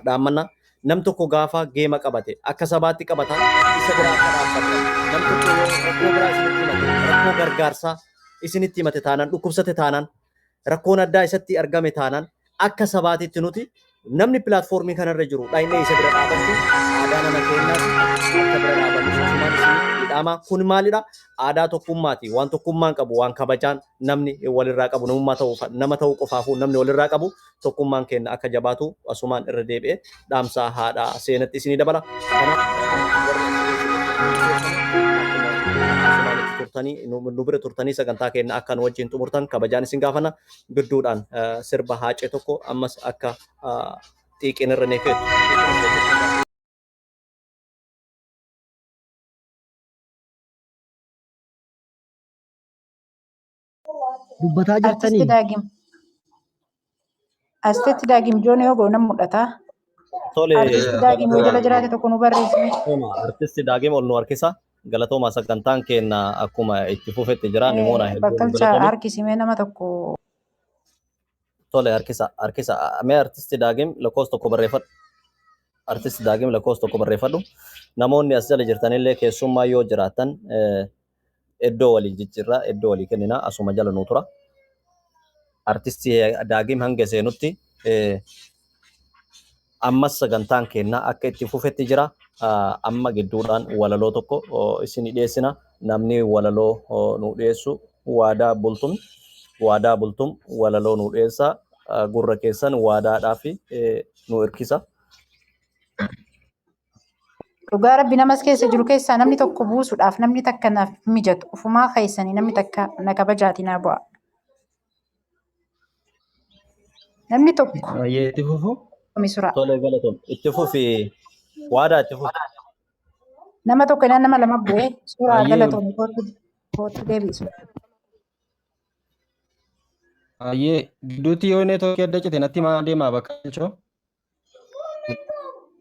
E: dhaammanna. Nam tokko gaafa geema qabate akka sabaatti qabata, isa biraa akka dhaabbattan. Nam tokko yoo rakkoo biraa isinitti himate, rakkoo gargaarsaa isinitti himate taanaan, dhukkubsate taanaan, rakkoon addaa isatti argame taanaan, akka sabaatitti nuti namni pilaatfoormii kanarra jiru dhaynee isa bira dhaabachuu aadaa nama keenyaati. Akka bira dhaabannu asumaan isin dhaama. Kun maalidha? Aadaa tokkummaati. Waan tokkummaan qabu, waan kabajaan namni walirraa qabu, namummaa ta'uu, nama ta'uu qofaafuu namni walirraa qabu, tokkummaan keenya akka jabaatu asumaan irra deebi'ee dhaamsaa haadha seenatti isinii dabala. Kanaaf warri asumaan itti turtanii nu bira turtanii sagantaa keenya akka nu wajjin xumurtan kabajaan isin gaafanna. Gidduudhaan sirba Haacee tokko ammas akka xiiqiin irra neefeetu.
J: Dubbataa
D: Artisti
J: jirtanii?
D: Daagim. Artisti Daagim Joon yoo goona mul'ata.
E: Tole.
D: Artisti Daagim yoo jala jiraate tokko nu barreessine.
E: Galatooma. Artisti Daagim ol nu harkisa. Galatooma, sagantaan keenya akkuma itti fufetti jira. Nimoona hedduu nu
D: Bakkalcha
E: galatoomi.
D: harkisimee nama tokko.
E: Tole, harkisa, harkisa. Mee Artisti Daagim lakkoofsa tokko barreeffadhu. Artisti Daagim lakkoofsa tokko barreeffadhu. Namoonni as jala jirtanillee keessummaa yoo jiraatan iddoo walii jijjiirraa, iddoo walii kennina, asuma jala nu tura. Artisti Daagim hanga seenutti ammas sagantaan keenya akka itti fufetti jira. Amma gidduudhaan walaloo tokko isin dhiyeessina. Namni walaloo nu dhiyeessu Waadaa Bultum. Waadaa Bultum walaloo nu dhiyeessa. Gurra keessan waadaadhaa fi nu hirkisa.
D: Dhugaa rabbi, namas keessa jiru keessaa namni tokko buusuudhaaf namni takka naaf mijatu ufumaa keessanii namni takka na kabajaati naa bu'a. Namni tokko
K: Baay'ee itti fufu.
D: misura.
E: Tole, galatoom. Itti fufi, Waadaa, itti fufi.
D: Nama tokko inaan nama lama bu'ee suuraa.
K: Baay'ee
D: Galatoomi, kootu kootu deebisu.
K: Baay'ee gidduutti yoo neetwoorkii adda cite natti maa deemaa bakka galchoo.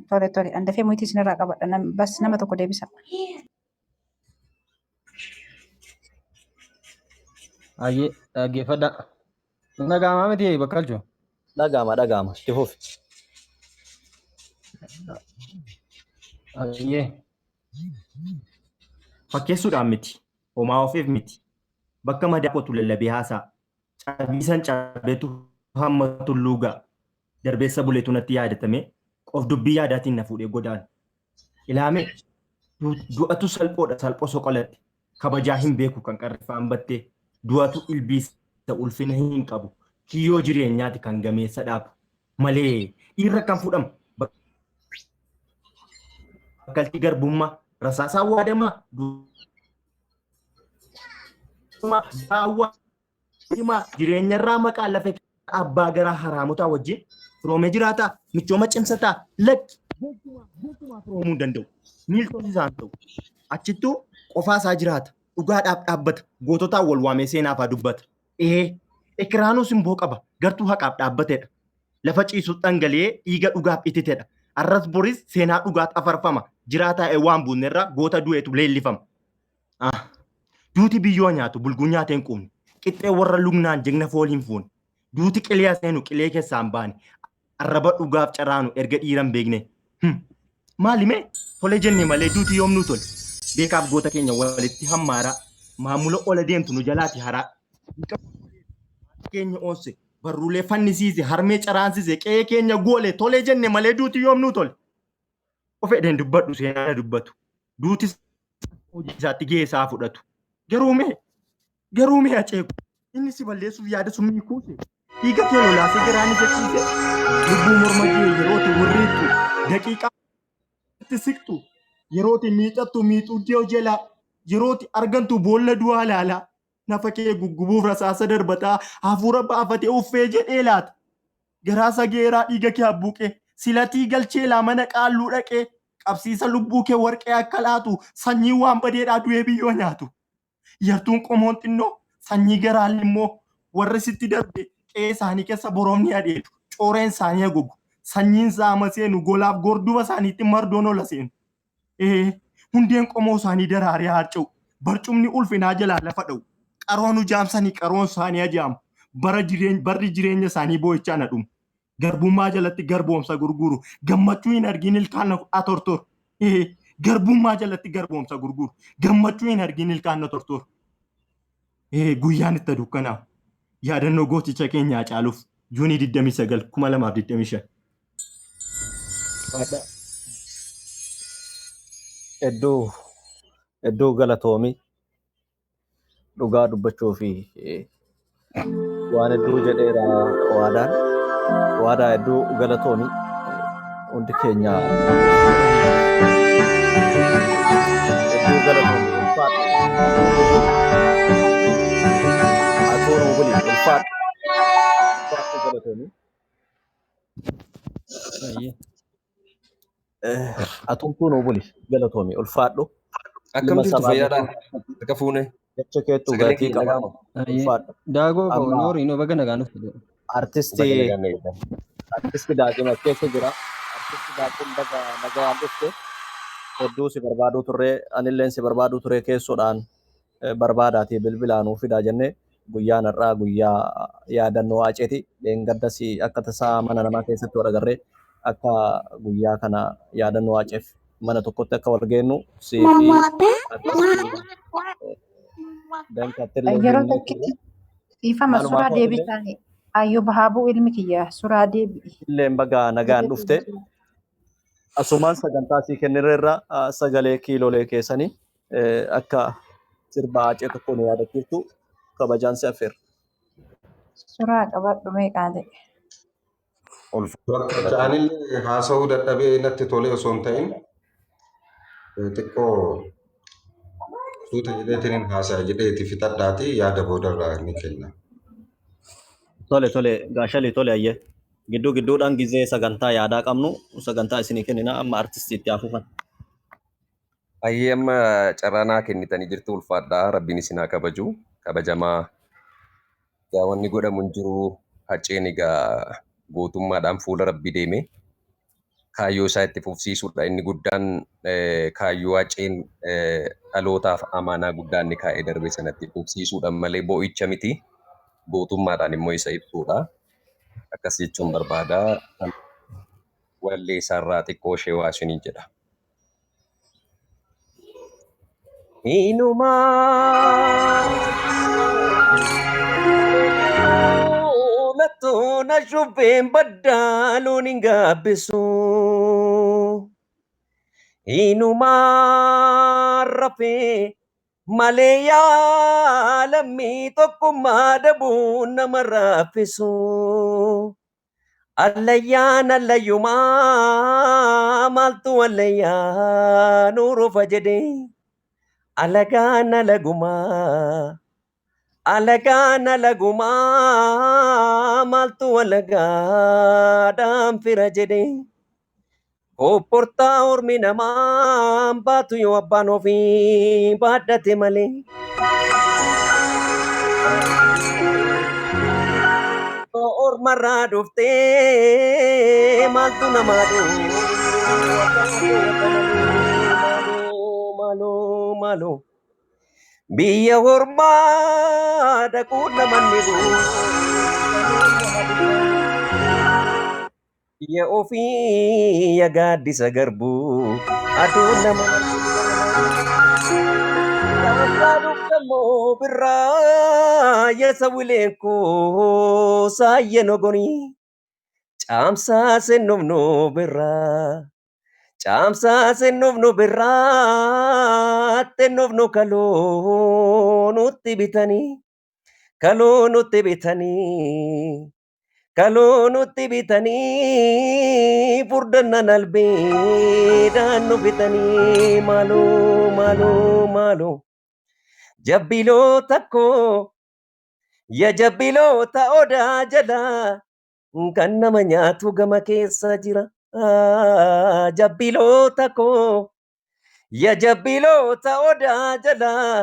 D: Tole tole. An dafee muyitii isinirraa qabadha. Bas nama tokko deebisa.
K: Ayyee dhaggeeffadha. Dhaga'amaa miti bakkalchu.
E: Dhaga'ama dhaga'ama itti fufi.
K: Ayyee.
F: Fakkeessuudhaan miti. Homaa ofiif miti. Bakka madaa qotu lallabee haasa'a. Cabiisan cabetu hamma tulluu ga'a. Darbeessa buleetu natti yaadatame. Qof dubbii yaadaatiin na fuudhee godaane. Ilaame du'atu salphoodha salphoo soqolatti. Kabajaa hin beeku kan qarrifaan battee. Du'atu ilbiisa ulfina hin qabu. Kiyyoo jireenyaati kan gameessa dhaabu. Malee dhiirra kan fuudhamu. Bakkalchi garbummaa rasaasaan waadamaa. Daawwaa himaa jireenyarraa maqaa lafa abbaa garaa haraamotaa wajjin firoomee jiraataa michooma cimsataa lakki gonkumaa firoomuu hin danda'u. Miiltoon isaan ta'u. Achittuu qofaa isaa jiraata. Dhugaadhaaf dhaabbata. Goototaan wal waamee seenaafaa dubbata. Ee ekiraanuu simboo qaba. Gartuu haqaaf dhaabbatedha. Lafa ciisu dhangala'ee dhiiga dhugaaf ititedha. Arras boris seenaa dhugaat afarfama. Jiraataa waan buunerraa goota du'eetu leellifama. Ah, duuti biyyoo nyaatu bulguu nyaatee hin quufne. Qixxee warra lugnaan jigna fooliin fuune. Duuti qilee seenu qilee keessaa hin baane. Arraba dhugaaf caraanu erga dhiira hin beekne. Maali mee? Tole jenne malee duuti yoom nuu tole? Beekaaf goota keenya walitti hammaaraa. Maamula ola deemtu nu jalaati haraa. Keenya oonse barruulee fannisiise harmee caraansise qe'ee keenya goole tole jenne malee duuti yoom nuu tole? Of fedheen dubbadhu seenaa dubbatu. Duutis hojii isaatti gahee isaa fudhatu. Garuu mee aceeku inni si balleessuuf yaada summii kuuse. Dhiiga kee lolaasee garaan isa ciise. Lubbuu morma kee yerooti wirriittu daqiiqaa itti siqtu yerooti miixattu miixuu diyoo jalaa yerooti argantu boolla du'aa laalaa nafa kee guggubuuf rasaasa darbataa hafuura baafatee uffee jedhee laata. Garaa sageeraa dhiiga kee habbuuqee silatii galchee laa mana qaalluu dhaqee qabsiisa lubbuu kee warqee akka laatu sanyii waan badeedhaa du'ee biyyoo nyaatu. Yartuun qomoon xinnoo sanyii garaan immoo warri sitti darbe qe'ee isaanii keessa boromni adeedu cooreen isaanii haguugu sanyiin saama seenu golaaf gorduba isaaniitti mardoon ola seenu. Hundeen qomoo isaanii daraaree harca'u barcumni ulfinaa jalaa lafa dha'u qaroon ujaamsanii qaroon isaanii ajaamu bara jireenya barri jireenya isaanii boo'ichaan dhumu. Garbummaa jalatti garboomsa gurguru gammachuu hin argin ilkaan atortoru. Garbummaa jalatti garboomsa gurguru gammachuu hin argin ilkaan atortoru. Guyyaan itti dukkanaa'u yaadannoo gooticha keenyaa caaluuf Juunii 29 2025.
E: Hedduu hedduu galatoomi dhugaa dubbachuu fi waan hedduu jedheera waadaan. Waadaa hedduu galatoomi hundi keenya hedduu galatoomi ulfaadhu. Atoo buli ulfaadhu. Ulfaadhu galatoomi.
K: Ayyee.
E: Atumtuu nuu buli galatoomi ulfaadhu.
B: Akkam
E: Ilma
B: jirtu
E: sabaa
B: fayyaadhaa? Harka fuune.
E: Jecha keettu
B: Sagalee
E: gatii
B: kee
E: qaba.
B: dhaga'ama.
K: Ayyee.
E: Ulfaadhu.
K: Daagoo koo
E: Amma
K: noorii noo baga nagaan dhufte.
B: Baga
E: artistii
B: nagaan eegdan.
E: artisti Daaqim as keessa jira. Artisti Daaqim baga nagaan dhufte. Hedduu si barbaaduu turre anilleen si barbaaduu ture keessoodhaan barbaadaatii bilbilaa nuu fidaa jennee guyyaan har'aa guyyaa yaadannoo Haceeti. Dheengaddas akka tasaa mana namaa keessatti wal agarree akka guyyaa kana yaadannoo Haceef mana tokkotti akka wal geennu sii fi artistii Dankattillee
D: Yeroo
E: himnee turre.
D: tokkitti dhiifama
E: Maalumaa
D: suuraa
E: kootillee
D: deebisaa Ayyoo Bahaabuu ilmi kiyya suuraa deebi'i.
E: illeen baga nagaan dhufte. Asumaan sagantaa sii kennirreerra sagalee kiilolee keessanii akka sirba Hacee tokko nu yaadachiiftu kabajaan si affeerra.
D: Suuraa qabadhu meeqaa ta'e?
G: Bakka anillee haasa'uu dadhabee natti tolee osoo hin ta'in xiqqoo suuta jedheetiin haasa'a jedheeti fixadhaati yaada boodarraa ni kenna.
E: Tole tole gaashalii tole ayyee. Gidduu gidduudhaan gizee sagantaa yaadaa qabnu sagantaa isinii kennina amma artistii itti hafuufan.
B: Ayyee amma carraa naa kennitanii jirtu ulfaadhaa. Rabbiin isin haa kabaju. Kabajamaa. Egaa wanni godhamu hin jiru. Haceen egaa gootummaadhaan fuula Rabbii deeme. Kaayyoo isaa itti fufsiisuudha. Inni guddaan kaayyoo Haceen dhalootaaf amaanaa guddaa inni kaa'ee darbe sanatti fufsiisuudha malee boo'icha miti. Gootummaadhaan immoo isa ibsuudha. Akkas jechuun barbaada. Wallee isaarraa xiqqoo ishee waa isiniin jedha. Inumaa lattuun ashubbeen baddaa loon hin gaabbisu. Inumaa rafee malee yaalammii tokkummaa dhabuun nama raffisu. Allayyaan allayyumaa maaltu allayyaa nuurufa jedhee. Alagaan alagumaa alagaan alagumaa maaltu alagaadhaan fira jedhee. Kopportaa ormi namaa baatu yoo abbaan ofii baadhate malee. Ormarraa dhuftee maaltu namaa dhufu? Maaloo maaloo maaloo. Biyya ormaa dhaquun namanni Biyya ofii ya gaaddisa garbuu aduun nama Daangaa dhuftammoo birraa yasa wileen koo saayya nogonii caamsaa sennufnu birraa caamsaa sennufnu birraa tennufnu kaloo nutti bitanii kaloo nutti bitanii kaloo nutti bitanii furdannan albeedhaan nu bitanii maaloo maaloo maaloo jabbiloota koo ya jabbiloota odaa jalaa kan nama nyaatu gama keessa jira. Jabbiloota koo ya jabbiloota odaa jalaa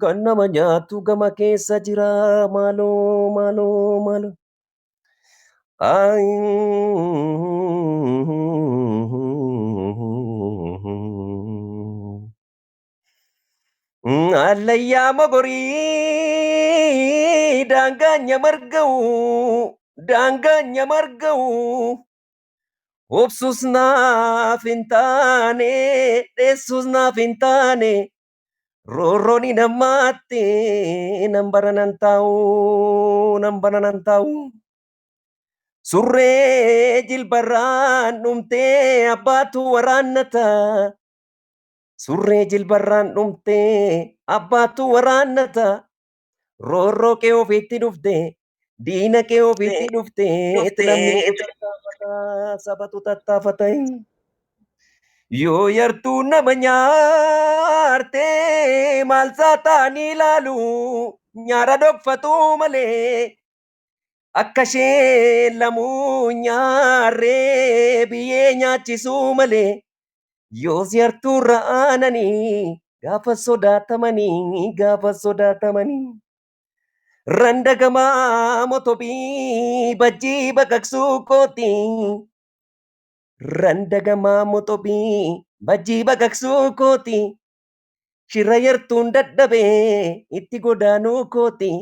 B: kan nama nyaatu gama keessa jira maaloo maaloo maaloo. Allayyaa mogorii daangaanya marga'u daangaanya marga'u obsus naaf hin taane dheessus naaf hin taane roorrooni namaatti nan bara nan taa'u nan bara nan taa'u. Surree jilbarraan dhumtee abbaatu waraannata. Surree jilbarraan dhumtee abbaatu waraannata. Roorroo kee ofiitti dhufte diina kee ofiitti dhufte lammiitu tattaafata sabatu tattaafata. Yoo yartuu nama nyaarte maal isaa ta'anii ilaalu nyaara dhokfatu malee. Akka isheen lamuu nyaarree biyyee nyaachisuu malee yoos yartuurra aananii gaafa sodaatamanii gaafa sodaatamanii. Randagamaa motobii bajjii baqaqsuu kooti. Randagamaa motobii bajjii baqaqsuu kooti. Shirra yartuun dadhabee itti godaanuu kooti.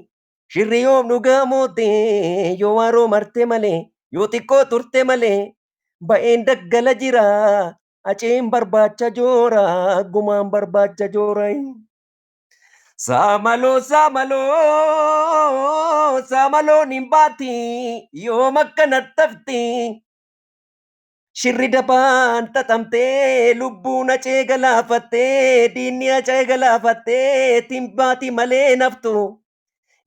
B: Shirri yoom dhugaa moote yoo waaroo marte malee yoo xiqqoo turte malee ba'een daggala jira aceen barbaacha joora gumaan barbaacha joora. Saamaloo saamaloo saamaloon hin baati yoom akkana tafti. Shirri dabaan xaxamtee lubbuun acee galaafattee diinni acee galaafattee timbaati malee naftu.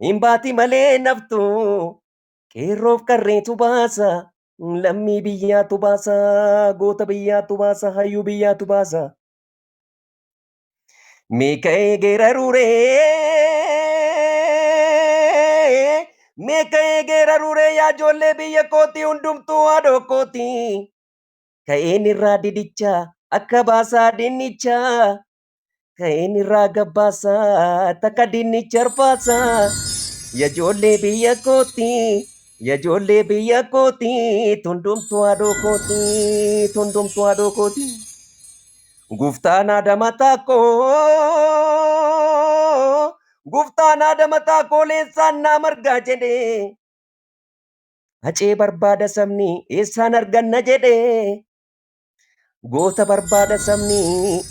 B: Hin baati malee naftu qeerroof qarreetu baasa lammii biyyaatu baasa goota biyyaatu baasa hayyuu biyyaatu baasa. Meeqa eegera ruree meeqa eegera ruree yaa ijoollee biyya kooti hundumtuu haadhoo kooti. Ka'een irraa didicha akka baasaa dinnicha ka'een irraa gabbaasaa takka dinnicha arfaasaa yaa ijoollee biyya kooti Yajoollee biyya kooti tundumtuu haadhoo kooti tundumtuu haadhoo kooti. Guftaan haadha taakoo guftaan haadha mataa koo leessaan naa margaa jedhee. Hacee barbaada sabni eessaan arganna jedhee. Goota barbaada sabni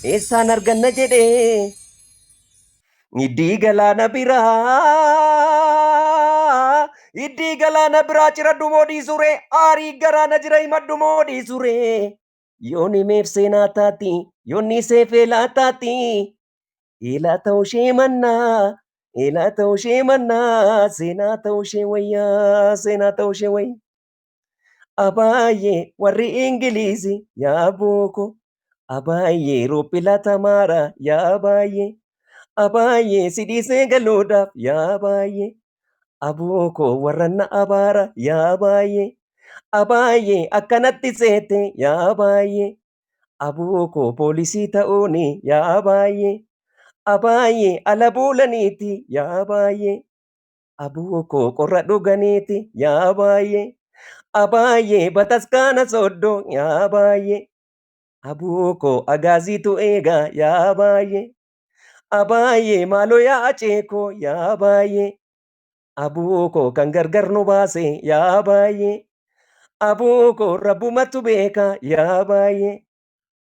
B: eessaan arganna jedhee. Iddii galaana biraa iddii galaana biraa ciradhu moo dhiisuree aarii garaana jira himadhu moo dhiisuree. Yoon himeef seenaa taati yoon dhiiseef eelaa taati. Eelaa ta'uu ishee mannaa eelaa ta'uu ishee mannaa seenaa ta'uu ishee wayyaa seenaa ta'uu ishee wayyaa. Abaayyee warri Ingiliizi yaa booko. Abaayyee roophila tamaara yaa baay'ee. Abaayyee si dhiisee galuudhaaf yaa baay'ee. Abooko warra na abaara yaa baay'ee. Abaayyee akkanatti seete yaa baay'ee. Abooko poolisii ta'uuni yaa baay'ee. Abaayyee ala buulaniiti yaa baay'ee. Abooko qorra dhuganiiti yaa baay'ee. Abaayyee bataskaana sooddoo yaa baay'ee. Abooko agaaziitu eegaa yaa baay'ee. Abaayyee maaloo yaa aceekoo yaa baay'ee. Abooko kan gargar nu baase yaa baay'ee. Abooko rabbumatu beeka yaa baay'ee.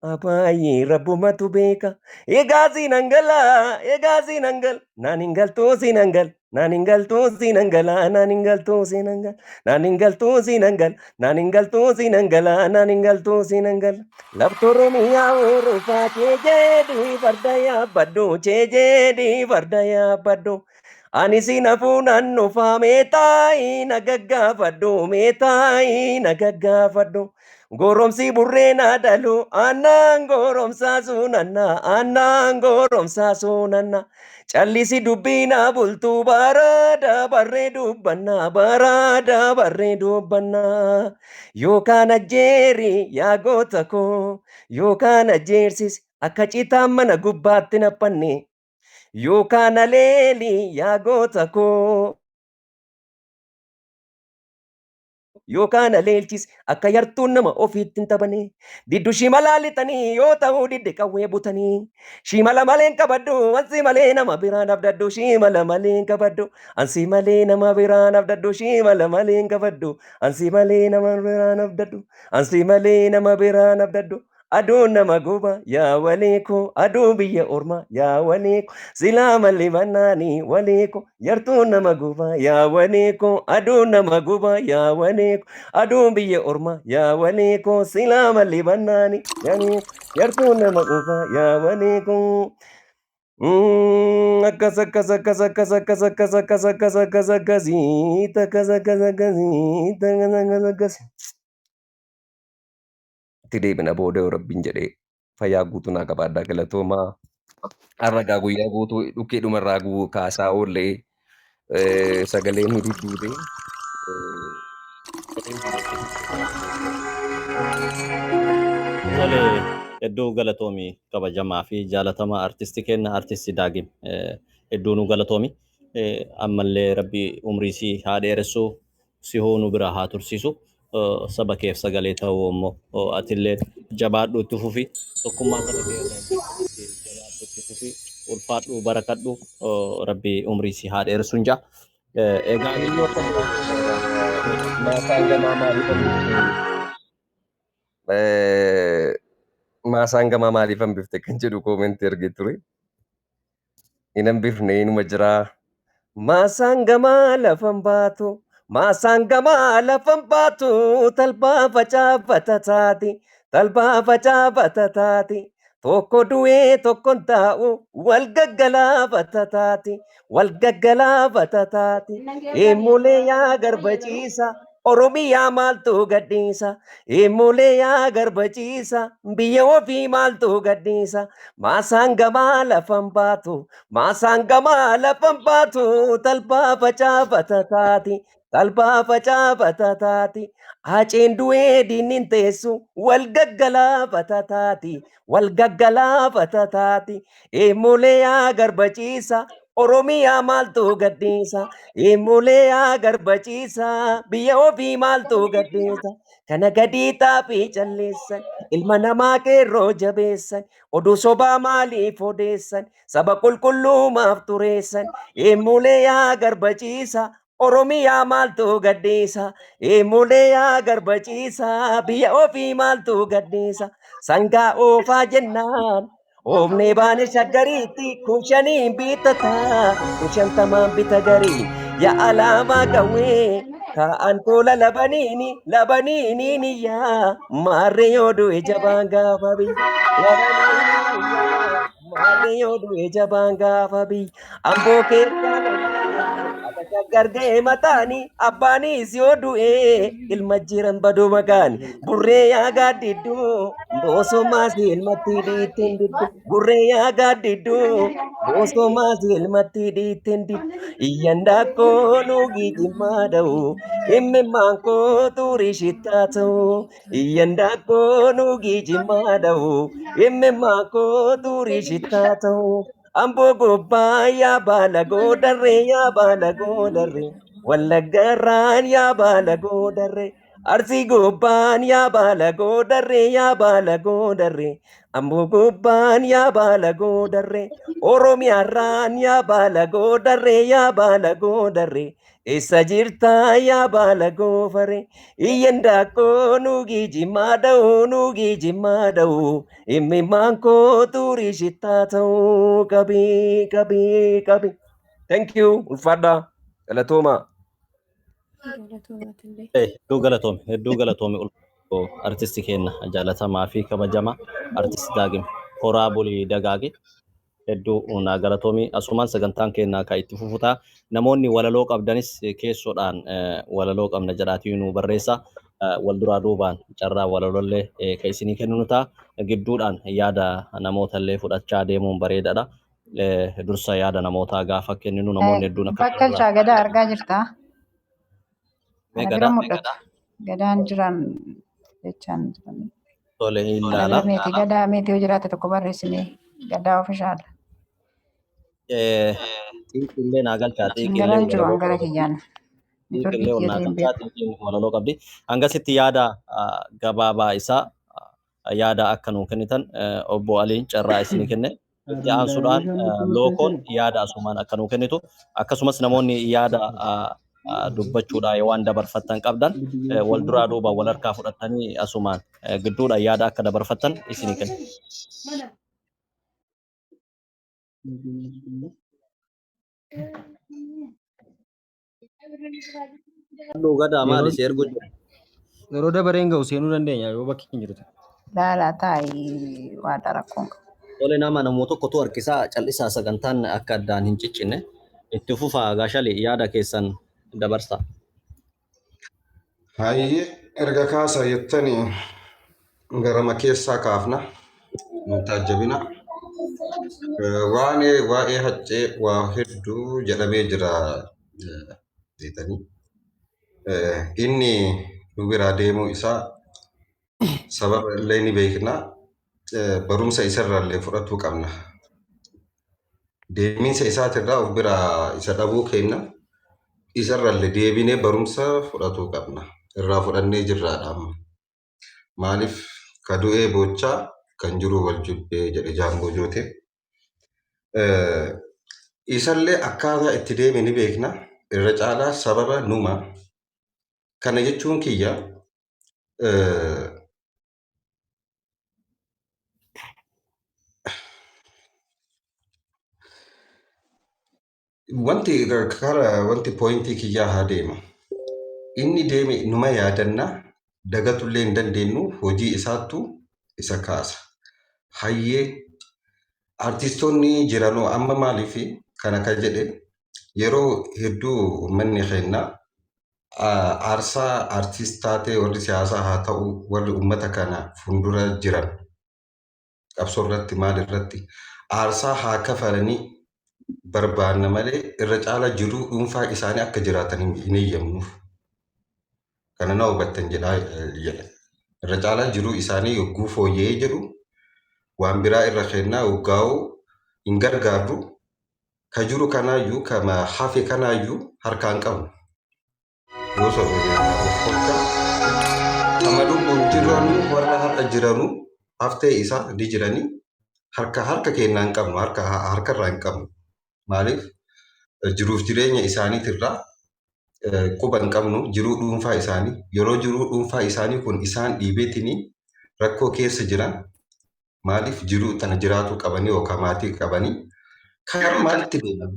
B: Abaayyee rabbumatu beeka. Egaa siinan gala egaa siinan gala naan hin galtuu siinan gala naan hin galtuu siinan gala naan hin galtuu siinan gala naan hin galtuu siinan gala naan hin galtuu siinan gala naan hin galtuu siinan gala. Lafti Oromiyaa Orofaa ceejeedhi farda yaabbadhu ceejeedhi farda yaabbadhu. Ani si nafuudhaan dhufaa meetaayi na gaggaafadhu meetaayi na gaggaafadhu. Goromsi burree na dhalu aannan goromsaa sunanna aannan goromsaa sunanna. Callisi dubbii na bultu baraada barree dubbanna baraada barree dubbanna. Yookaan ajjeeri yaa goota koo yookaan ajjeersis akka citaan mana gubbaatti naphanne. Yookaan aleeli yaa goota koo yookaan aleelchis akka yartuun nama ofiitti hin taphane. Diddu shimala lixanii yoo ta'uu didde qawwee butanii. Shimala malee hin qabadhu ansi malee nama biraan abdadhu shimala malee hin qabadhu ansi malee nama biraan abdadhu shimala malee hin qabadhu ansi malee nama biraan abdadhu ansi malee nama biraan abdadhu. Aduun nama guba yaa waliiko aduu biyya orma yaa waliiko silaa malli bannaani waliiko yartuun nama guba yaa waliiko aduun nama guba yaa waliiko aduun biyya orma yaa waliiko silaa malli bannaani yartuun nama guba yaa waliiko. Akkas akkas akkas akkas akkas akkas akkas akkas akkas akkasii akkas akkas akkasii akkas akkas akkas. Itti deebina booda yoo rabbiin jedhee fayyaa guutuu naa qabaadhaa galatoomaa. Har'a gaa guyyaa guutuu dhukkee dhumarraa kaasaa oollee sagaleen nu dudduute.
E: Tole hedduu galatoomi kabajamaa fi jaalatamaa artisti keenya artisti Daagim hedduu nu galatoomi. Ammallee rabbi umrii si haa dheeressu si hoo nu bira haa tursiisu. Saba keef sagalee ta'uu immoo atillee jabaadhu itti fufi tokkummaa saba kee irratti jabaadhu itti fufi ulfaadhu barakadhu rabbi umrii si haa dheeressu hin jaa. Egaa
B: Eenyu akka maasaan gamaa maaliif hambifte? Maasaan gamaa maaliif hambifte kan jedhu koomentii argee ture. Hin hambifne inuma jiraa. Maasaan gamaa lafan baatu maasaan gamaa lafan baatu talbaa facaafata taati talbaa facaafata taati tokko du'ee tokkon taa'u wal gaggalaafata taati wal gaggalaafata taati eemulee yaa garba ciisa Oromiyaa maaltu gadhiisa eemulee yaa garba ciisa biyya ofii maaltu gadhiisa maasaan gamaa lafan baatu maasaan gamaa lafan baatu talbaa facaafata taati talbaa facaafata taati haceen du'ee diinni hin teessu wal gaggalaafata taati wal gaggalaafata taati eemulee yaa garba ciisa Oromiyaa maaltu gadhiisa? Eemulee yaa garbachiisa. Biyya ofii maaltu gadhiisa? Kana gadii xaafii calleessan. Ilma namaa qeerroo jabeessan. Oduu sobaa maaliif odeessan? Saba qulqulluu maaf tureessan? Eemulee yaa garbachiisa. Oromiyaa maaltu gadhiisa? Eemulee yaa garbachiisa. Biyya ofii maaltu gadhiisa? Sangaa oofaa jennaan. Oofnee baane shaggariitti kun shaniin bitataa kun shantamaan bita garii yaa alaamaa qawwee kaa'an tola labaniini labaniini niyyaa maarree yoo du'e jabaan gaafa biyya labaniini niyyaa maarree yoo du'e jabaan gaafa biyya amboo keessaa lolaa shaggar ga'e mataani abbaanis yoo du'e ilma jiran baduu maqaani burree yaa gaaddidduu boosomaas ilmatti dhiitteen diddu burree yaa gaaddidduu boosomaas ilmatti dhiitteen diddu iyyan daakkoo nuugii jimmaa dha'u himmi koo xurii shittaa ta'u iyyan daakkoo nuugii jimmaa dha'u himmi koo xurii shittaa ta'u. Amboo gubbaa yaa baala goodarree yaa baala goodarree Wallaggarraan yaa baala goodarree Arsii gubbaan yaa baala goodarree yaa baala goodarree Amboo gubbaan yaa baala goodarree Oromiyaarraan yaa baala goodarree yaa baala goodarree Eessa jirtaa yaa baala goofaree Iyyan daakkoo nuugii jimmaa dha'u nuugii jimmaa dha'u Imimmaan koo xurii shittaa ta'uu qabii qabii qabii. Thank you ulfaadhaa galatooma.
C: Galatoomatillee.
E: Hedduu galatoome, hedduu galatoome ulfaadhu artisti keenya jaalatamaa fi kabajamaa artisti Daagim Horaa Bulii Dagaage. Hedduu naa galatoomi. Asumaan sagantaan keenya kan itti fufutaa. Namoonni walaloo qabdanis keessoodhaan walaloo qabna jedhaatii nu barreessa. Wal duraa duubaan carraa walalollee kan isinii kennu nu ta'a. Gidduudhaan yaada namootallee fudhachaa deemuun bareedaadha. Dursa yaada namootaa gaafa kenninu namoonni hedduun akka
D: Bakkalchaa gadaa argaa jirtaa?
E: Mee
D: Kana bira
E: gadaa
D: mul'atu. Gadaan jiran jechaan jiran.
E: Tole
D: Kana
E: ilaala.
D: bira meetii gadaa meetii yoo jiraate tokko barreessinee gadaa ofishaal.
E: Xiiqillee naa galchaa xiiqillee
D: Singaraan jiru
E: walaloo
D: hangara
E: qabdi.
D: kiyyaan. Neetworkii
E: Xiiqillee ol naa
D: kiyya hin
E: galchaa
D: beeku.
E: xiiqiin walaloo qabdi. Hangasitti yaada gabaabaa isaa yaada akka nuu kennitan obbo Aliin carraa isinii kenne. Itti aansuudhaan lookoon yaada asumaan akka nuu kennitu akkasumas namoonni yaada dubbachuudhaan waan dabarfattan qabdan wal duraa duuba wal harkaa fudhattanii asumaan gidduudhaan yaada akka dabarfattan isinii kenna. Halluu gadaa maali
K: Yeroo
E: si ergu jira?
K: yeroo dabareen ga'u seenuu dandeenya yoo bakki hin jiru ta'e.
D: Laalaa taa'ii waa rakkoon qabu.
E: Tole nama namoo tokkotu harkisaa cal'isaa sagantaan akka addaan hin ciccinne itti fufaa gaashali yaada keessan dabarsaa.
G: Hayyee erga kaasaa jettanii garama keessaa kaafna. Nu taajjabina. Waan waa'ee haccee waa hedduu jedhamee jira jettanii. Inni nu biraa deemuu isaa sababa illee ni beekna. Barumsa isarraa illee fudhatuu qabna. Deemiinsa isaatirraa of biraa isa dhabuu kenna. Isarraa illee deebinee barumsa fudhatuu qabna. Irraa fudhannee jirraadha amma. Maaliif ka du'ee boochaa kan jiru wal jibbee jedhe jaangoo joote. Isallee akkaataa itti deeme ni beekna. Irra caalaa sababa numa. Kana jechuun kiyya wanti kara wanti pooyintii kiyyaa haa deema. Inni deeme numa yaadanna dagatullee hin dandeenyu hojii isaattu isa kaasa. Hayyee artistoonni jiranoo amma maaliif kana kan jedhe yeroo hedduu uummanni keenya aarsaa artiist taatee warri siyaasaa haa ta'u warri uummata kana fuuldura jiran qabsoo irratti maal irratti aarsaa haa kafalanii barbaanna malee irra caala jiruu dhuunfaa isaanii akka jiraatan hin eeyyamnuuf. Kana na hubattan jedhaa jedha. Irra caalaa jiruu isaanii yogguu fooyya'ee jedhu waan biraa irra kennaa yoggaa'uu hin gargaarru. Ka jiru kanaayyuu kama hafe kanaayyuu harkaan qabnu. Yoo of kolchaa kama lubbuun jiranu warra har'a jiranu haftee isaa ni jiranii harka keenyaa hin qabnu harkarraa hin qabnu. Maaliif jiruuf jireenya isaaniitirraa quba hin qabnu jiruu dhuunfaa isaanii yeroo jiruu dhuunfaa isaanii kun isaan dhiibeetinii rakkoo keessa jiran maaliif jiruu tana jiraatuu qabanii yookaan maatii qabanii karaa maalitti deeman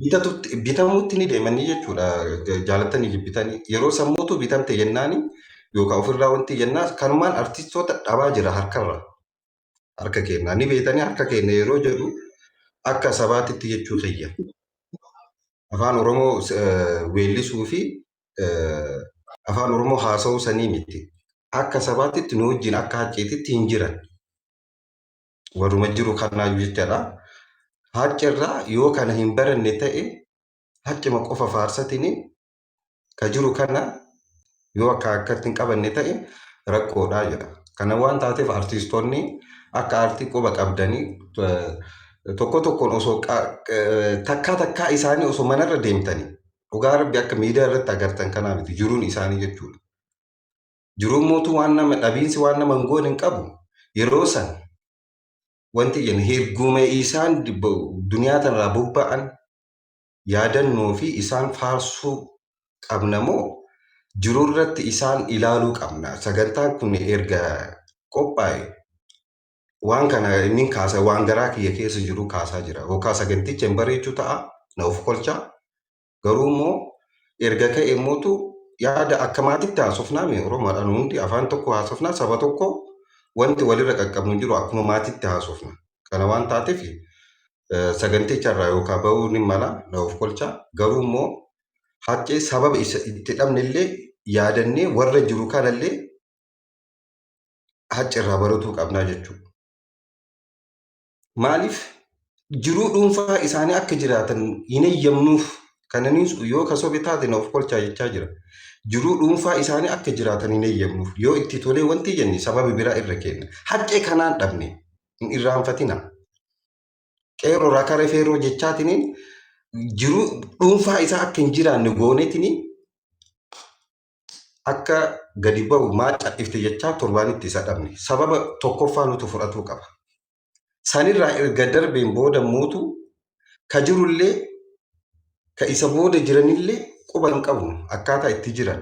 G: bitamuutti ni deemanii jechuudha jaalatanii jibbitanii yeroo sammuutu bitamte jennaani yookaan ofirraa wanti jennaa kanumaan artistoota dhabaa jira harkarra harka keenyaa ni beetanii harka keenya yeroo jedhu akka sabaatitti jechuu kiyya. Afaan Oromoo weellisuu fi afaan Oromoo haasa'uu sanii miti. Akka sabaatitti nu wajjin akka hacceetitti hin jiran. Warruma jiru kanaayyuu jechaadha. Hacceerraa yoo kana hin baranne ta'e haccema qofa faarsatini ka jiru kana yoo akka akkatti hin qabanne ta'e rakkoodhaa jedha. Kana waan taateef artistoonni akka aartii quba qabdanii tokko tokkoon osoo takkaa takkaa isaanii osoo manarra deemtanii dhugaa rabbi akka miidiyaa irratti agartan kanaa miti jiruun isaanii jechuudha. Jiruun mootuu waan nama dhabiinsi waan nama hin goone hin qabu yeroo san wanti jennu hirgume isaan duniyaa tanarraa bobba'an yaadannoo fi isaan faarsuu qabna moo jiruu irratti isaan ilaaluu qabna. Sagantaan kun erga qophaa'e waan kana inni kaasa waan garaa kiyya keessa jiru kaasaa jira. Yookaan saganticha hin bareechuu ta'a na of kolcha. Garuu immoo erga ka'e mootu yaada akka maatitti haasofnaa mi Oromoodhaan hundi afaan tokko haasofnaa saba tokko wanti walirra qaqqabnu hin jiru akkuma maatitti haasofna. Kana waan taateef saganticha irraa yookaan ba'uu ni mala na of kolcha. Garuu immoo haccee sababa isa itti dhabne illee yaadannee warra jiru kanallee hacce irraa baratuu qabnaa jechuudha. Maaliif jiruu dhuunfaa isaanii akka jiraatan hin eeyyamnuuf kananiin yoo ka sobe taate na of kolchaa jechaa jira. Jiruu dhuunfaa isaanii akka jiraatan hin eeyyamnuuf yoo itti tolee wanti jenne sababa biraa irra kenna. Haccee kanaan dhabne hin irraanfatina. Qeerroo rakara feeroo jechaatiniin jiruu dhuunfaa isaa akka hin jiraanne gooneetiniin akka gadi ba'u maa cadhifte jechaa torbaanitti isa dhabne. Sababa tokkoffaa nutu fudhatuu qaba. Sanirraa erga darbeen booda mootu ka jirullee ka isa booda jiranillee quba hin qabnu akkaataa itti jiran.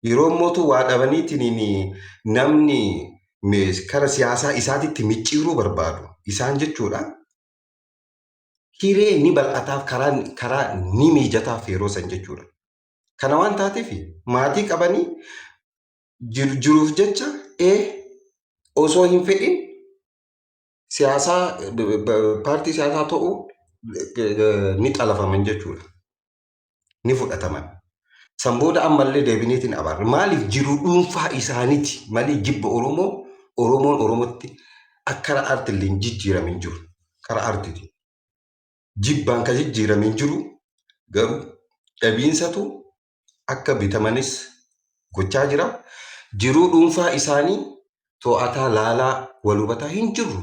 G: Yeroo mootu waa dhabaniitiin namni kara siyaasaa isaatitti micciiruu barbaadu isaan jechuudha. Hiree ni bal'ataaf karaa ni mijataaf yeroo san jechuudha. Kana waan taateef maatii qabanii jiruuf jecha osoo hin fedhin siyaasaa paartii siyaasaa ta'uu ni xalafaman jechuudha. Ni fudhataman. San booda ammallee deebiniitiin abaarra. Maaliif jiruu dhuunfaa isaaniiti malee jibba Oromoo Oromoon Oromootti akka karaa aartiillee hin jijjiiramin jiru. Karaa aartiitiin. Jibbaan kan jijjiiramin jiru garuu dhabiinsatu akka bitamanis gochaa jira. Jiruu dhuunfaa isaanii to'ataa laalaa wal hubataa hin jirru.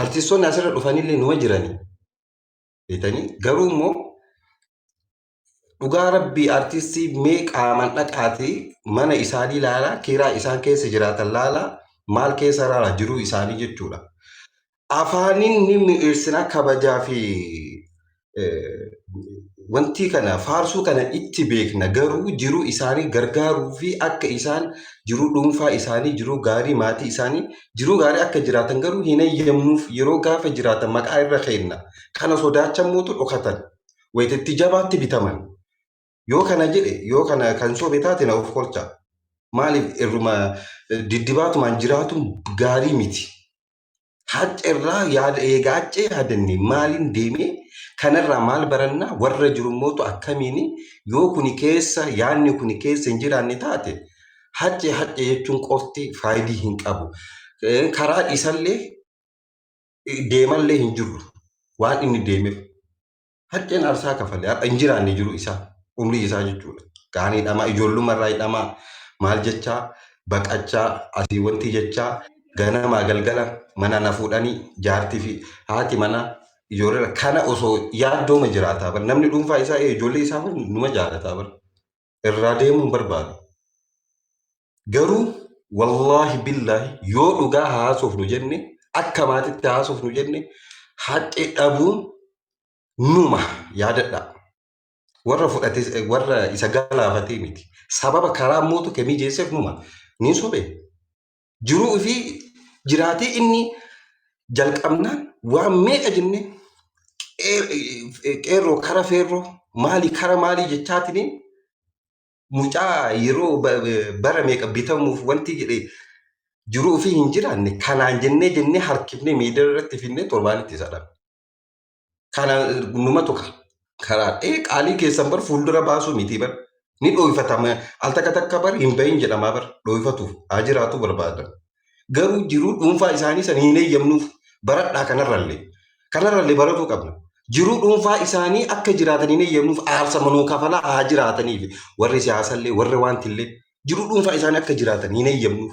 G: Artistoonni asirra dhufanillee numa jiranii. Beetanii garuu immoo dhugaa rabbii artistii mee qaamaan dhaqaatii mana isaanii laalaa kiraa isaan keessa jiraatan laalaa maal keessa laalaa jiruu isaanii jechuudha. Afaaniin ni mi'eessina kabajaa fi wanti kana faarsuu kana itti beekna garuu jiruu isaanii gargaaruu fi akka isaan jiruu dhuunfaa isaanii jiruu gaarii maatii isaanii jiruu gaarii akka jiraatan garuu hin eeyyamnuuf yeroo gaafa jiraatan maqaa irra kenna. Kana sodaachamootu dhokatan. Wayitatti jabaatti bitaman. Yoo kana jedhe yoo kana kan sobe taate na of kolcha. Maaliif irruma diddibaatumaan jiraatuun gaarii miti. Hacceerraa yaada eegaa haccee yaadanne maaliin deemee kanarraa maal barannaa warra jiru mootu akkamiin yoo kuni keessa yaadni kuni keessa hin jiraanne taate haccee haccee jechuun qofti faayidii hin qabu. Karaa isallee deemallee hin jiru waan inni deemeef. Hacceen aarsaa kafale har'a hin jiraanne jiru isaa umrii isaa jechuudha. Kaan hidhamaa ijoollummaa hidhamaa maal jechaa baqachaa asii wanti jechaa ganamaa galgala mana na fuudhanii jaartii fi haati mana Ijoollee kana osoo yaaddooma jiraataa bar namni dhuunfaa isaa ijoollee isaa numa jaalataa bar irraa deemuu hin barbaadu. Garuu wallaahi billaahi yoo dhugaa haasofnu jenne akka maatitti haasofnu jenne haccee dhabuun numa yaadadha. Warra fudhate warra isa galaafatee miti. Sababa karaa mootu kemii jeesseef numa. Ni sobe. Jiruu fi jiraatee inni jalqabnaan waan meeqa jenne qeerroo kara feerroo maalii kara maalii jechaatiniin mucaa yeroo bara meeqa bitamuuf wanti jedhe jiruu ofii hin jiraanne kanaan jennee jennee harkifnee miidiyaa irratti finnee torbaanitti isa dhabne. Kana numatu karaa qaalii keessan bar fuuldura baasuu miti bar ni dhooyfatama al takka takka bar hin bahin jedhamaa bar dhooyfatuuf haa jiraatu barbaadan. Garuu jiruu dhuunfaa isaanii san hin eeyyamnuuf baradhaa kanarrallee baratuu qabna. Jiruu dhuunfaa isaanii akka jiraatan hin eeyyamnuuf aarsa manuu kafalaa haa jiraataniif warri siyaasallee warri waantillee jiruu dhuunfaa isaanii akka jiraatan hin eeyyamnuuf.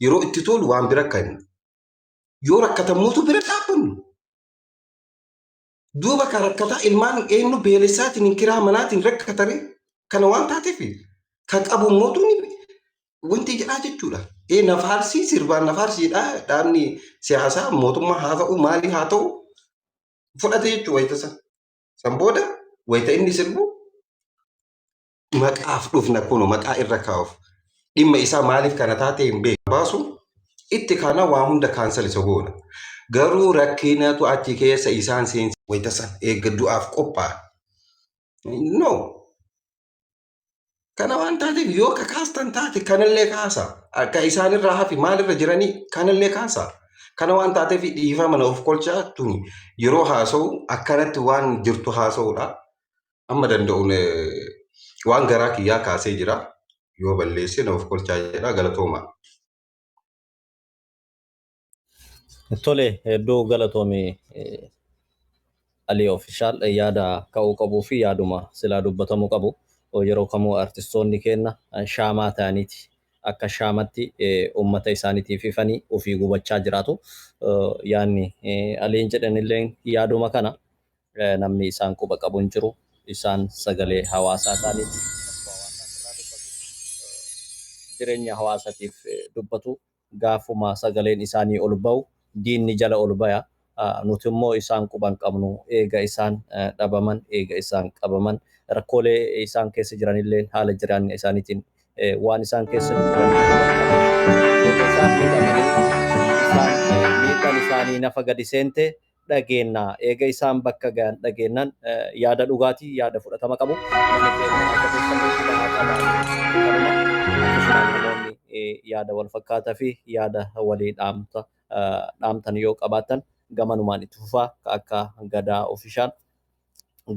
G: Yeroo itti tolu waan bira kennu. Yoo rakkatammuutu bira dhaabbannu. Duuba kan rakkataa ilmaan eenyu beelessaatiin hin kiraa manaatiin rakkatare kana waan taateef kan qabu mootuun wanti jedhaa jechuudha. Ee nafaarsii sirbaan nafaarsiidha dhaabni siyaasaa mootummaa haa ta'u maalii haa ta'u fudhate jechuudha wayita san. San booda wayita inni sirbu maqaaf dhufna kun maqaa irra kaa'uuf dhimma isaa maaliif kana taate hin beeku baasu itti kana waa hunda kaansal isa goona. Garuu rakkinatu achi keessa isaan seensi wayita san eegga du'aaf qophaa'a. No. Kana waan taateef yoo kakaastan taate kanallee kaasa. Akka isaanirraa hafi maalirra jiranii kanallee kaasa. Kana waan taateef dhiifama na of kolchaa tuni yeroo haasa'u akkanatti waan jirtu haasa'uudha. Amma danda'uun waan garaa kiyyaa kaasee jira. Yoo balleesse na of kolchaa jedha galatooma.
E: Tole, hedduu galatoomi Alii Official yaada ka'uu qabuu fi yaaduma silaa dubbatamuu qabu. Yeroo kamuu artistoonni keenya shaamaa ta'aniiti akka shaamatti uummata isaaniitiif ifanii ofii gubachaa jiraatu. Yaadni Aliin jedhanillee yaaduma kana namni isaan quba qabu hin jiru. Isaan sagalee hawaasaa ta'aniiti rakkoo hawaasaa irraa dubbatu. Jireenya hawaasatiif dubbatu. Gaafuma sagaleen isaanii ol ba'u diinni jala ol baya. Nuti immoo isaan quba hin qabnu. Eega isaan dhabaman, eega isaan qabaman, rakkoolee isaan keessa jiranillee haala jireenya isaaniitiin waan isaan keessa jiran quba hin qabnu. Eega isaan miidhamanii isaan miidhaan isaanii nafa gadi seente dhageenna. Eega isaan bakka gahan dhageennan yaada dhugaatii yaada fudhatama qabu. Namni keenya akka keessan quba haa qabaatu. Kanuma akkasumaan namoonni yaada wal fakkaataa fi yaada walii dhaamtan yoo qabaattan gamanumaan itti fufaa akka Gadaa Official,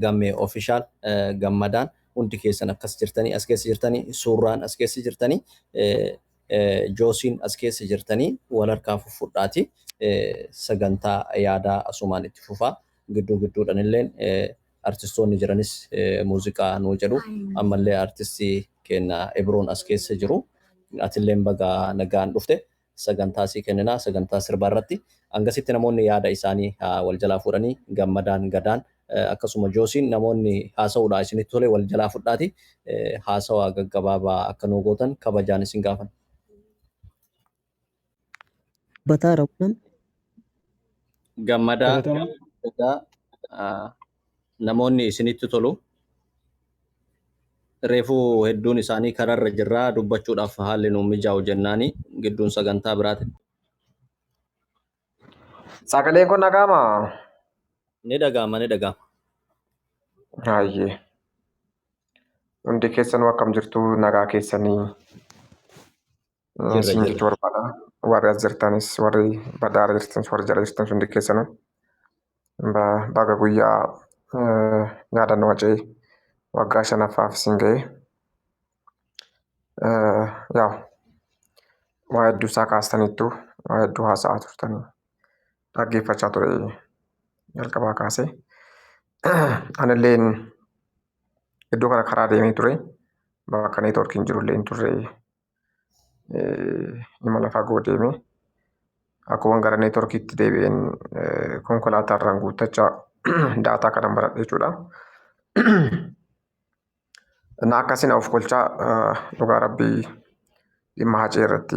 E: Gammee Official, Gammadaan hundi keessan akkas jirtanii as keessa jirtanii suurraan as keessa jirtanii Joosiin as keessa jirtanii wal harkaa fufudhaati sagantaa yaadaa asumaan itti fufaa. Gidduu gidduudhaan illee artistoonni jiranis muuziqaa nuu jedhu. Ammallee artistii keenya Ibroon as keessa jiru. Atilleen baga nagaan dhufte. Sagantaa sii kenninaa sagantaa sirbaa irratti. Hangasitti namoonni yaada isaanii wal jalaa fuudhanii Gammadaan, Gadaan akkasuma Joosiin namoonni haasa'uudhaa isinitti tole wal jalaa fudhaati haasawaa gaggabaabaa akka nuu gootan kabajaan isin gaafan.
J: Bataara namni.
E: Gammadaa,
K: Galatoomaa.
E: Gadaa, namoonni isinitti tolu reefuu hedduun isaanii kararra jirraa dubbachuudhaaf haalli nuun mijaa'u jennaani gidduun sagantaa biraati.
H: Sagaleen kun dhaga'amaa?
E: Ni dhaga'ama, ni dhaga'ama.
H: Hayyee. Hundi keessanuu akkam jirtu, nagaa keessanii?
E: Jirra
H: Isin
E: jirra.
H: jechuu barbaada. Warri as jirtanis, warri badaara jirtanis, warri jala jirtanis hundi keessanuu baga guyyaa yaadannoo Hacee waggaa 5ffaaf isin ga'e. Yaa waa hedduu isaa kaastaniittu, waa hedduu haasa'aa turtanii dhaggeeffachaa ture jalqabaa kaasee. Anilleen iddoo kana karaa deemee ture. Bakka neetwoorkiin jirullee hin turre, imala fagoo deeme. Akkuma gara neetwoorkiitti deebi'een konkolaataa irraan guuttachaa Daataa kanan baradhe jechuudha. Na akkasiin of kolchaa dhugaa rabbii dhimma Hacee irratti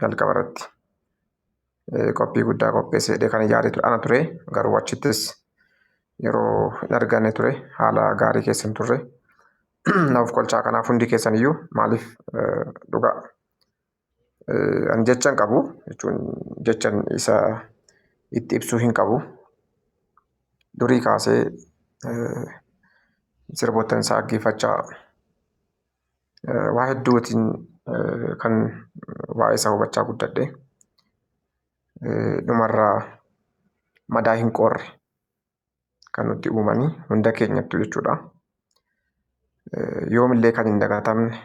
H: jalqaba irratti qophii guddaa qopheessee jedhee kan yaade ana ture, garuu achittis yeroo hin arganne ture, haala gaarii keessa hin turre. Na of kolchaa, kanaaf hundi keessan iyyuu maaliif dhugaa ani jecha hin qabu jechuun jechan isa itti ibsuu hin qabu. Durii kaasee sirboottan isaa dhaggeeffachaa waa hedduutiin kan waa'ee isaa hubachaa guddadhe. Dhumarraa madaa hin qorre kan nutti uumanii hunda keenyattu jechuudha. Yoomillee kan hin dagatamne,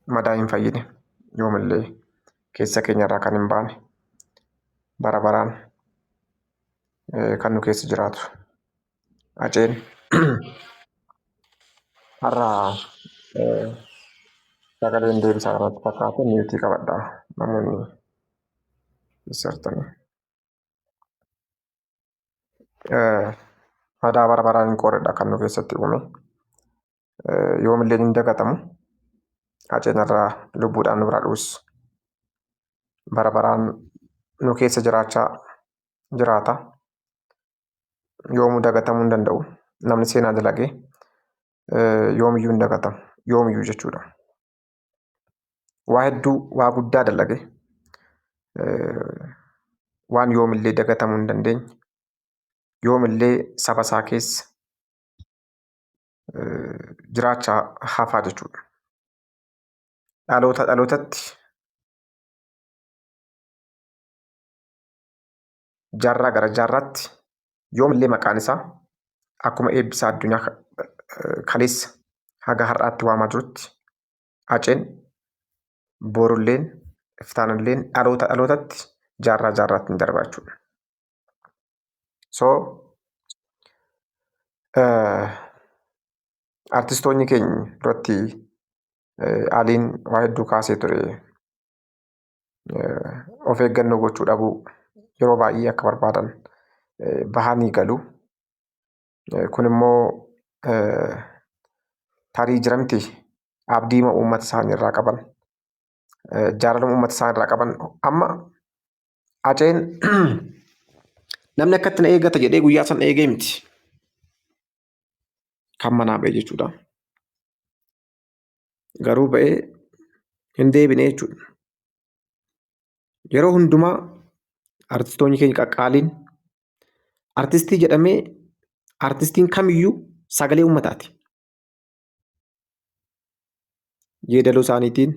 H: madaa hin fayyine, yoomillee keessa keenyarraa kan hin baane, bara baraan kan nu keessa jiraatu. Haceen har'a sagaleen deebisaa kanatti fakkaate mute qabadha namoonni sirtanii. Madaa bara baraan hin qorredha kan nu keessatti uume. Yoomillee hin dagatamu. Haceen irraa lubbuudhaan nu bira dhuus bara baraan nu keessa jiraachaa jiraata. Yoomuu dagatamuu hin danda'u. Namni seenaa dalagee yoomiyyuu hin dagatamu. Yoomiyyuu jechuudha. Waa hedduu, waa guddaa dalage. Waan yoomillee dagatamuu hin dandeenye. Yoomillee saba isaa keessa jiraachaa hafaa jechuudha. Dhaloota dhalootatti, jaarraa gara jaarraatti yoomillee maqaan isaa akkuma eebbisaa addunyaa kaleessa haga har'aatti waamaa jirutti, Haceen borulleen iftaanilleen dhaloota dhalootatti, jaarraa jaarraatti ni darba jechuudha. So artistoonni keenya duratti Aliin waa hedduu kaasee ture. Of eeggannoo gochuu dhabuu, yeroo baay'ee akka barbaadan bahanii galu. Kun immoo tarii jira miti, abdii uummata isaanii irraa qaban, jaalaluma uummata isaanii irraa qaban. Amma Haceen namni akkatti na eeggata jedhee guyyaa sana eegee miti. Kan manaa ba'e jechuudha. Garuu ba'ee hin deebine jechuudha. Yeroo hundumaa artistoonni keenya qaqqaaliin, artistii jedhamee artistiin kamiyyuu sagalee uummataati. Yeedaloo isaaniitiin,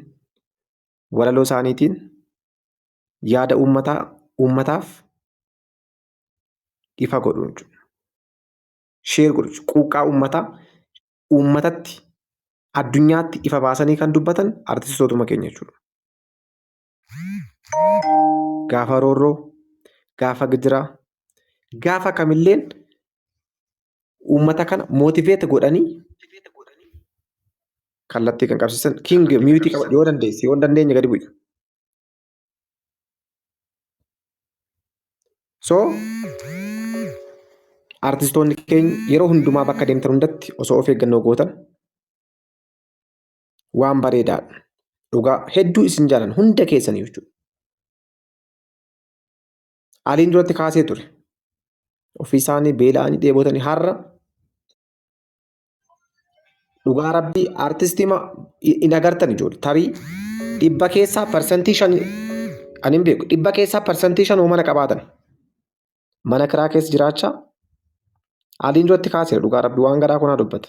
H: walaloo isaaniitiin yaada uummataa uummataaf ifa godhu jechuudha. Share godhu jechuudha. Quuqqaa uummataa uummatatti, addunyaatti ifa baasanii kan dubbatan artistootuma keenya jechuudha. Gaafa roorroo, gaafa gidiraa, gaafa kamilleen uummata kana motivate godhanii kallattii kan qabsiisan. King, mute qaba yoo dandeesse, yoo hin dandeenye gadi bu'i. So artistoonni keenya yeroo hundumaa bakka deemtan hundatti osoo of eeggannoo gootan waan bareedaadha. Dhugaa hedduu isin jaalan hunda keessanii jechuudha. Aliin duratti kaasee ture. Ofii isaanii beela'anii dheebotanii har'a dhugaa rabbii artistii hin agartan ijoollee, tarii 5% ani hin beeku, 5% mana qabaatan mana kiraa keessa jiraachaa. Aliin duratti kaaseera, dhugaa rabbii waan garaa kunaa dubbate.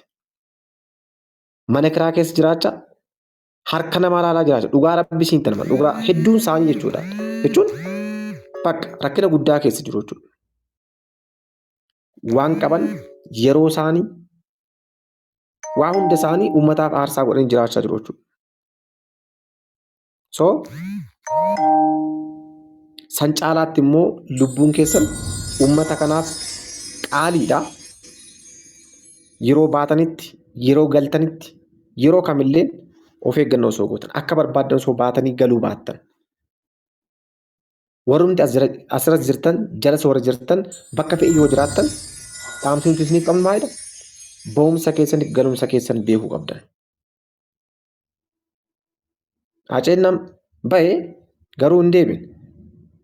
H: Mana kiraa keessa jiraachaa, harka namaa ilaalaa jiraachaa, dhugaa rabbii siin tanama, dhugaa hedduun isaanii jechuudha. Jechuun bakka rakkina guddaa keessa jiru jechuudha. Waan qaban, yeroo isaanii, waa hunda isaanii uummataaf aarsaa godhanii jiraachaa jiru jechuudha. So san caalaatti immoo lubbuun keessan uummata kanaaf qaaliidha. Yeroo baatanitti, yeroo galtanitti, yeroo kamillee of eeggannoo osoo gootan, akka barbaaddan osoo baatanii galuu baattan. Warrumti asirra jirtan, jalas warra jirtan, bakka fe'ii yoo jiraattan dhaamsi nuti isiniif qabnu maalidha? Ba'umsa keessan galumsa keessan beekuu qabdan. Haceen nam ba'e garuu hin deebine.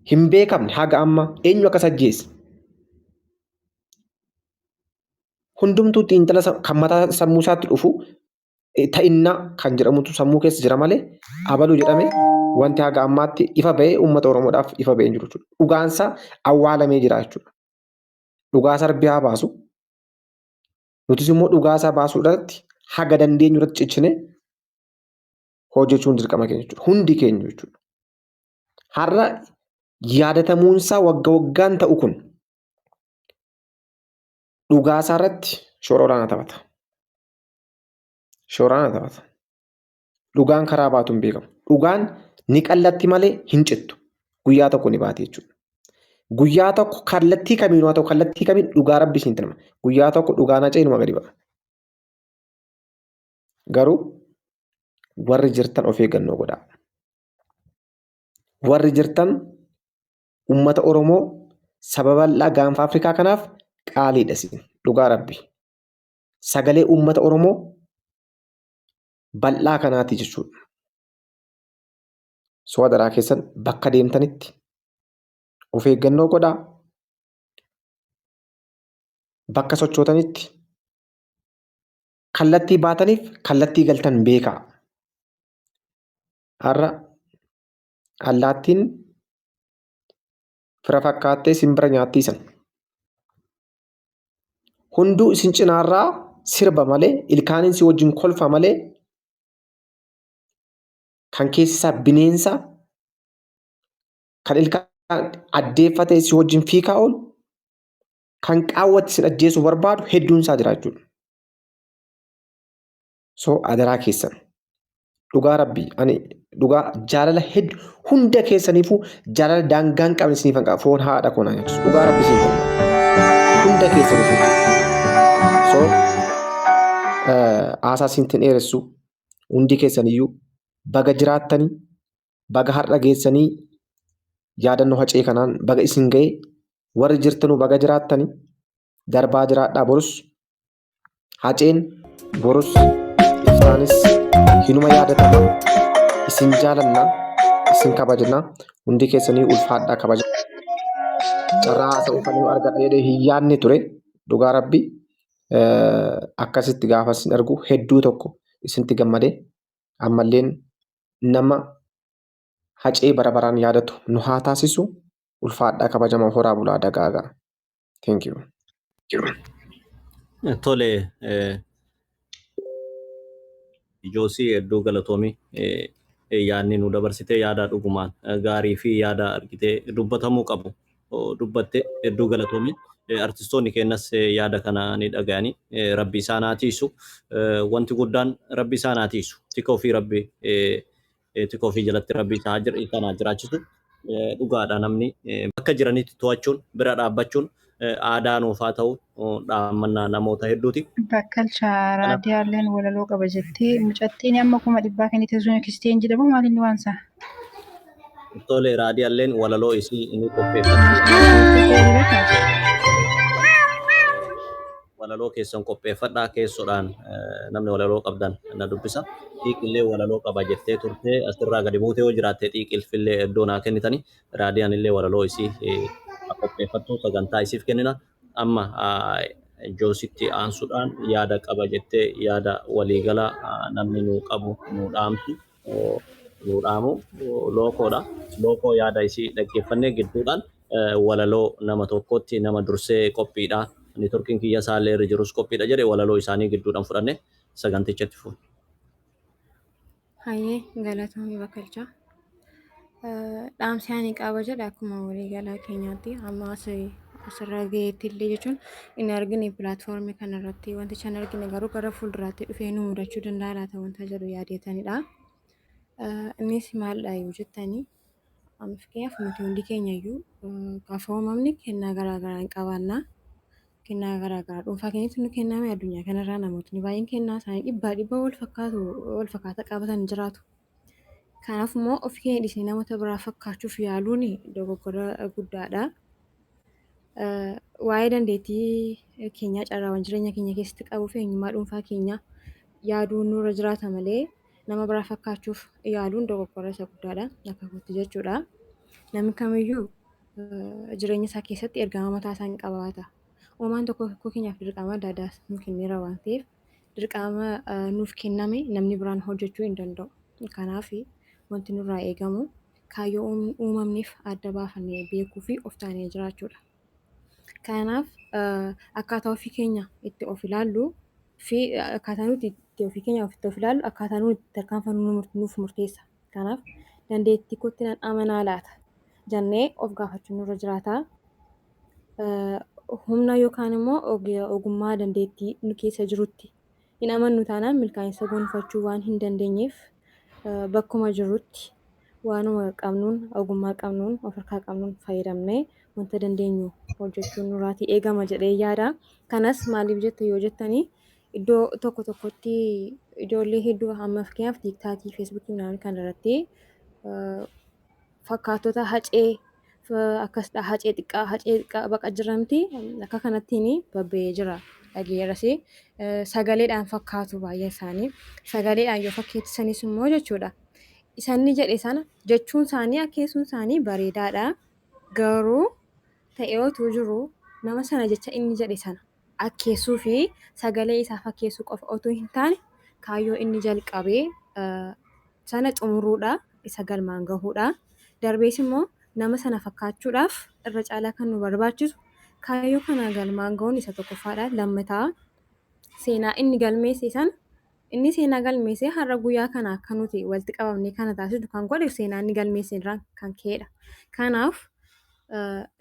H: Hin beekamne haga amma eenyu akka ajjeese. Hundumtuu xiinxala kan mataa sammuu isaatti dhufu ta'innaa kan jedhamutu sammuu keessa jira malee abaluu jedhame wanti haga ammaatti ifa ba'ee uummata Oromoodhaaf ifa ba'ee hin jiru jechuudha. Dhugaansaa awwaalamee jira jechuudha. Dhugaa sarbii haa baasu. Nutis immoo dhugaasaa baasuu irratti haga dandeenyu irratti cichine hojjechuun dirqama keenya jechuudha. Hundi keenya jechuudha. Har'a yaadatamuunsaa wagga waggaan ta'u kun dhugaasaa irratti shoora olaanaa taphata. Shoora olaanaa taphata. Dhugaan karaa baatu hin beekamu. Dhugaan ni qallatti malee hin cittu. Guyyaa tokko ni baati jechuudha. Guyyaa tokko kallattii kamiinuu haa ta'u kallattii kamiin dhugaa rabbi isiin tilma. Guyyaa tokko dhugaan hacee inuma gadi ba'a. Garuu warri jirtan of eeggannoo godhaa. Warri jirtan uummata Oromoo saba bal'aa gaanfa Afrikaa kanaaf qaaliidha isin dhugaa rabbi. Sagalee uummata Oromoo bal'aa kanaati jechuudha. Soo adaraa keessan bakka deemtanitti of eeggannoo godhaa. Bakka sochootanitti kallattii baataniif kallattii galtan beekaa. Har'a allaattiin fira fakkaattee simbira nyaattiisan. Hunduu isin cinaarraa sirba malee ilkaaniin si wajjin kolfa malee kan keessi isaa bineensa kan ilkaan addeeffatee si wajjin fiikaa oolu kan qaawwatti isin ajjeesuu barbaadu hedduun isaa jira jechuudha. So adaraa keessan dhugaa rabbii ani dhugaa jaalala hedduu hunda keessaniifuu jaalala daangaa hin qabne isiniif qaba foon haadha koo naa nyaachisu dhugaa rabbii isiniif qaba hunda keessaniifuu. So haasaa isinitti hin dheeressu hundi keessaniyyuu baga jiraattanii baga har'a geessanii yaadannoo hacee kanaan baga isin ga'e warri jirtanuu baga jiraattanii darbaa jiraadhaa borus haceen borus iftaanis hinuma yaadatama isin jaalanna isin kabajna hundi keessanii ulfaadhaa kabaja carraa haasa'uu kan argadha jedhee hin yaadne ture dhugaa rabbi akkasitti gaafa isin argu hedduu tokko isinitti gammade ammalleen nama hacee bara baraan yaadatu nu haa taasisu ulfaadhaa kabajama horaa bulaa dagaagaa. Thank you.
E: Tole, Joosii hedduu galatoomii yaadni nu dabarsite yaada dhugumaan gaarii fi yaada argitee dubbatamuu qabu dubbatte hedduu galatoomii. Artistoonni keenyas yaada kana ni dhaga'anii rabbi isaan haa tiisu. Wanti guddaan rabbi isaan haa tiisu. Tika ofii rabbi tika ofii jalatti rabbi isaan haa jiraachisu. Dhugaadha namni bakka jiranitti to'achuun bira dhaabbachuun aadaa nuuf haa ta'u dhaammannaa namoota hedduuti.
D: Bakkalcha raadiyaaleen walaloo qaba jettee mucattiin amma 100,000 kennite sun kisteen jedhamu maal inni waan isaa?
E: Tole raadiyaaleen walaloo isii ni qopheeffatti. Walaloo keessan qopheeffadhaa keessoodhaan namni walaloo qabdan na dubbisa. Xiiqillee walaloo qaba jettee turte asirraa gadi buutee yoo jiraatte xiiqilfillee iddoo naa kennitani. Raadiyaan illee walaloo isii qopheeffattu sagantaa isiif kennina. Amma Joositti aansuudhaan yaada qaba jettee yaada waliigalaa namni nuu qabu nuu dhaamtu nuu dhaamu lookoodha. Lookoo yaada isii dhaggeeffannee gidduudhaan walaloo nama tokkotti nama dursee qophiidha. Neetworkiin kiyya isaallee irra jirus qophiidha jedhe walaloo isaanii gidduudhaan fudhannee sagantichatti fuune.
C: Hayyee galatoomii bakkalchaa. Dhaamsi ani qaba jedha akkuma waliigalaa keenyaatti amma asirra gaheetti illee jechuun inni argine pilaatfoormii kanarratti wanticha hin argine garuu gara fuulduraatti dhufee nu mudachuu danda'a laata wanta jedhu yaadeetanidha. Innis maalidha yoo jettanii amma fakkeenyaaf nuti hundi keenya iyyuu gaafa uumamne kennaa garaa garaa hin qabaanna. Kennaa garaa garaa dhuunfaa keenyatti nu kenname addunyaa kanarraa namootni baay'een kennaa isaanii dhibbaa dhibba wal fakkaatu wal fakkaata qabatan jiraatu. Kanaaf immoo of keenya dhiisnee namoota biraa fakkaachuuf yaaluun dogoggora guddaadha. Waa'ee dandeettii keenyaa carraawwan jireenya keenya keessatti qabuu fi eenyummaa dhuunfaa keenyaa yaaduun nurra jiraata malee nama biraa fakkaachuuf yaaluun dogoggora isa guddaadha akka kootti jechuudha. Namni kamiyyuu jireenya isaa keessatti ergama mataa isaa ni qabaata. Uumaan tokko tokko keenyaaf dirqama adda addaa nu kenneera waan ta'eef dirqama nuuf kenname namni biraan hojjechuu hin danda'u. Kanaaf wanti nurraa eegamu kaayyoo uumamneef adda baafannee beekuu fi of taanee jiraachuudha. Kanaaf akkaataa ofii keenya itti of ilaallu fi akkaataa nuti itti ofii keenya ofitti of ilaallu akkaataa nuti itti tarkaanfannu nuuf murteessa. Kanaaf dandeettii kootti nan amanaa laata jennee of gaafachuun nurra jiraata. Humna yookaan immoo ogummaa dandeettii nu keessa jirutti hin amannu taanaan milkaa'insa gonfachuu waan hin dandeenyeef bakkuma jirrutti waanuma qabnuun ogummaa qabnuun of harkaa qabnuun fayyadamnee wanta dandeenyu hojjechuun nurraatii eegama jedhee yaada. Kanas maaliif jette yoo jettanii iddoo tokko tokkotti ijoollee hedduu amma fakkeenyaaf tiiktaakii, feesbuukii naannoo kana irratti fakkaattota hacee akkasidha hacee xiqqaa baqa jiramti akka kanattiin babba'ee jira dhageerras sagaleedhaan fakkaatu baay'een isaanii sagaleedhaan yoo fakkeessisanis immoo jechuudha. Isanni jedhe sana jechuun isaanii akkeessuun isaanii bareedaadha. Garuu ta'ee otoo jiru nama sana jecha inni jedhe sana akkeessuu fi sagalee isaa fakkeessuu qofa otoo hin taane kaayyoo inni jalqabee sana xumuruudha isa galmaan gahuudha. Darbees immoo nama sana fakkaachuudhaaf irra caalaa kan nu barbaachisu kaayyoo kana galmaan gahuun isa tokkoffaadha. Lammataa seenaa inni galmeesse sana inni seenaa galmeesse har'a guyyaa kana akka nuti walitti qabamnee kana taasisu kan godhe seenaa inni galmeesse irraan kan ka'edha. Kanaaf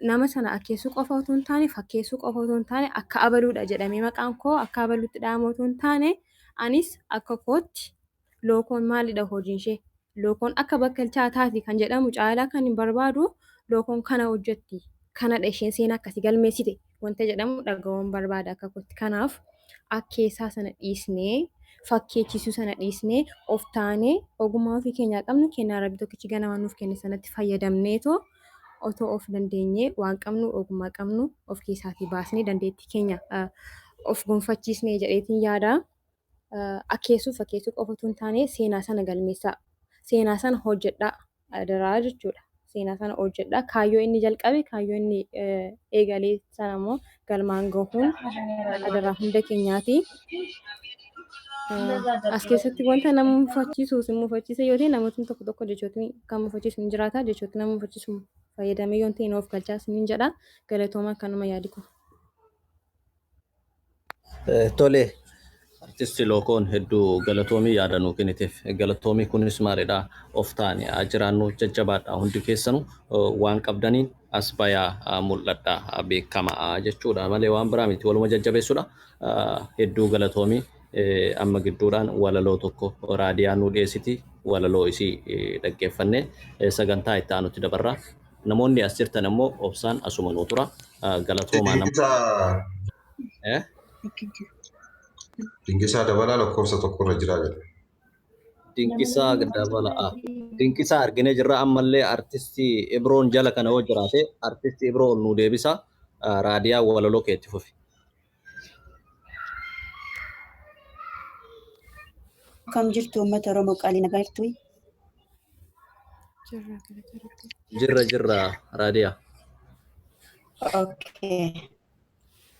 C: nama sana akkeessuu qofa otoo hin taane fakkeessuu qofa otoo hin taane akka abaluudha jedhamee maqaan koo akka abaluutti dhahamu otoo hin taane anis akka kootti lookoon maalidha hojiin ishee lookoon akka bakkalchaa taati kan jedhamu caalaa kan hin barbaadu lookoon kana hojjetti kanadha isheen seenaa akkasii galmeessite wanta jedhamu dhaga'uun barbaada akka kootti. Kanaaf akkeessaa sana dhiisnee fakkeechisuu sana dhiisnee of taanee ogummaa ofii keenyaa qabnu kennaa rabbi tokkichi ganamaa nuuf kenne sanatti fayyadamneetoo otoo of dandeenyee waan qabnu ogummaa qabnu of keessaatii baasnee dandeettii keenya of gonfachiisnee jedheetiin yaada. Akkeessuu fakkeessuu qofa otoo hin taane seenaa sana galmeessaa. Seenaa sana hojjedhaa adaraa jechuudha. Seenaa sana hojjedhaa. Kaayyoo inni jalqabe kaayyoo inni eegalee sana immoo galmaan gahuun adaraa hunda keenyaati. As keessatti wanta nama mufachiisu si mufachiisa yoo ta'e namootni tokko tokko jechootni kan mufachiisu ni jiraata. Jechootni nama mufachiisu fayyadamee yoo ta'e of galchaa isiniin jedha. Galatooma kanuma yaadi kun.
E: Tole, artisti Lookoon hedduu galatoomii yaada nuu kenniteef. Galatoomii kunis maalidha? Of taane jiraannu jajjabaadha hundi keessanuu waan qabdaniin as bayaa mul'adha beekamaa jechuudha malee waan biraa miti waluma jajjabeessuudha. Hedduu galatoomii amma gidduudhaan walaloo tokko raadiyaa nuu dhiyeessiti walaloo isii dhaggeeffannee sagantaa itti aanutti dabarra. Namoonni as jirtan immoo obsaan asuma nuu tura. Galatoomaa nama.
G: Dinqisaa
E: Eh?
G: Dinqisaa Dabalaa lakkoofsa tokkorra jira jedha.
E: Dinqisaa Dabalaa. Dinqisaa arginee jirra ammallee artistii Ibroon jala kana yoo jiraate artistii Ibroo ol nuu deebisa. Raadiyaa walaloo keetti fufi.
L: Akkam jirtu uummata Oromoo qaalii nagaa jirtu?
C: Jirra galata rabbii.
E: Jirra jirra raadiyaa.
L: Okay.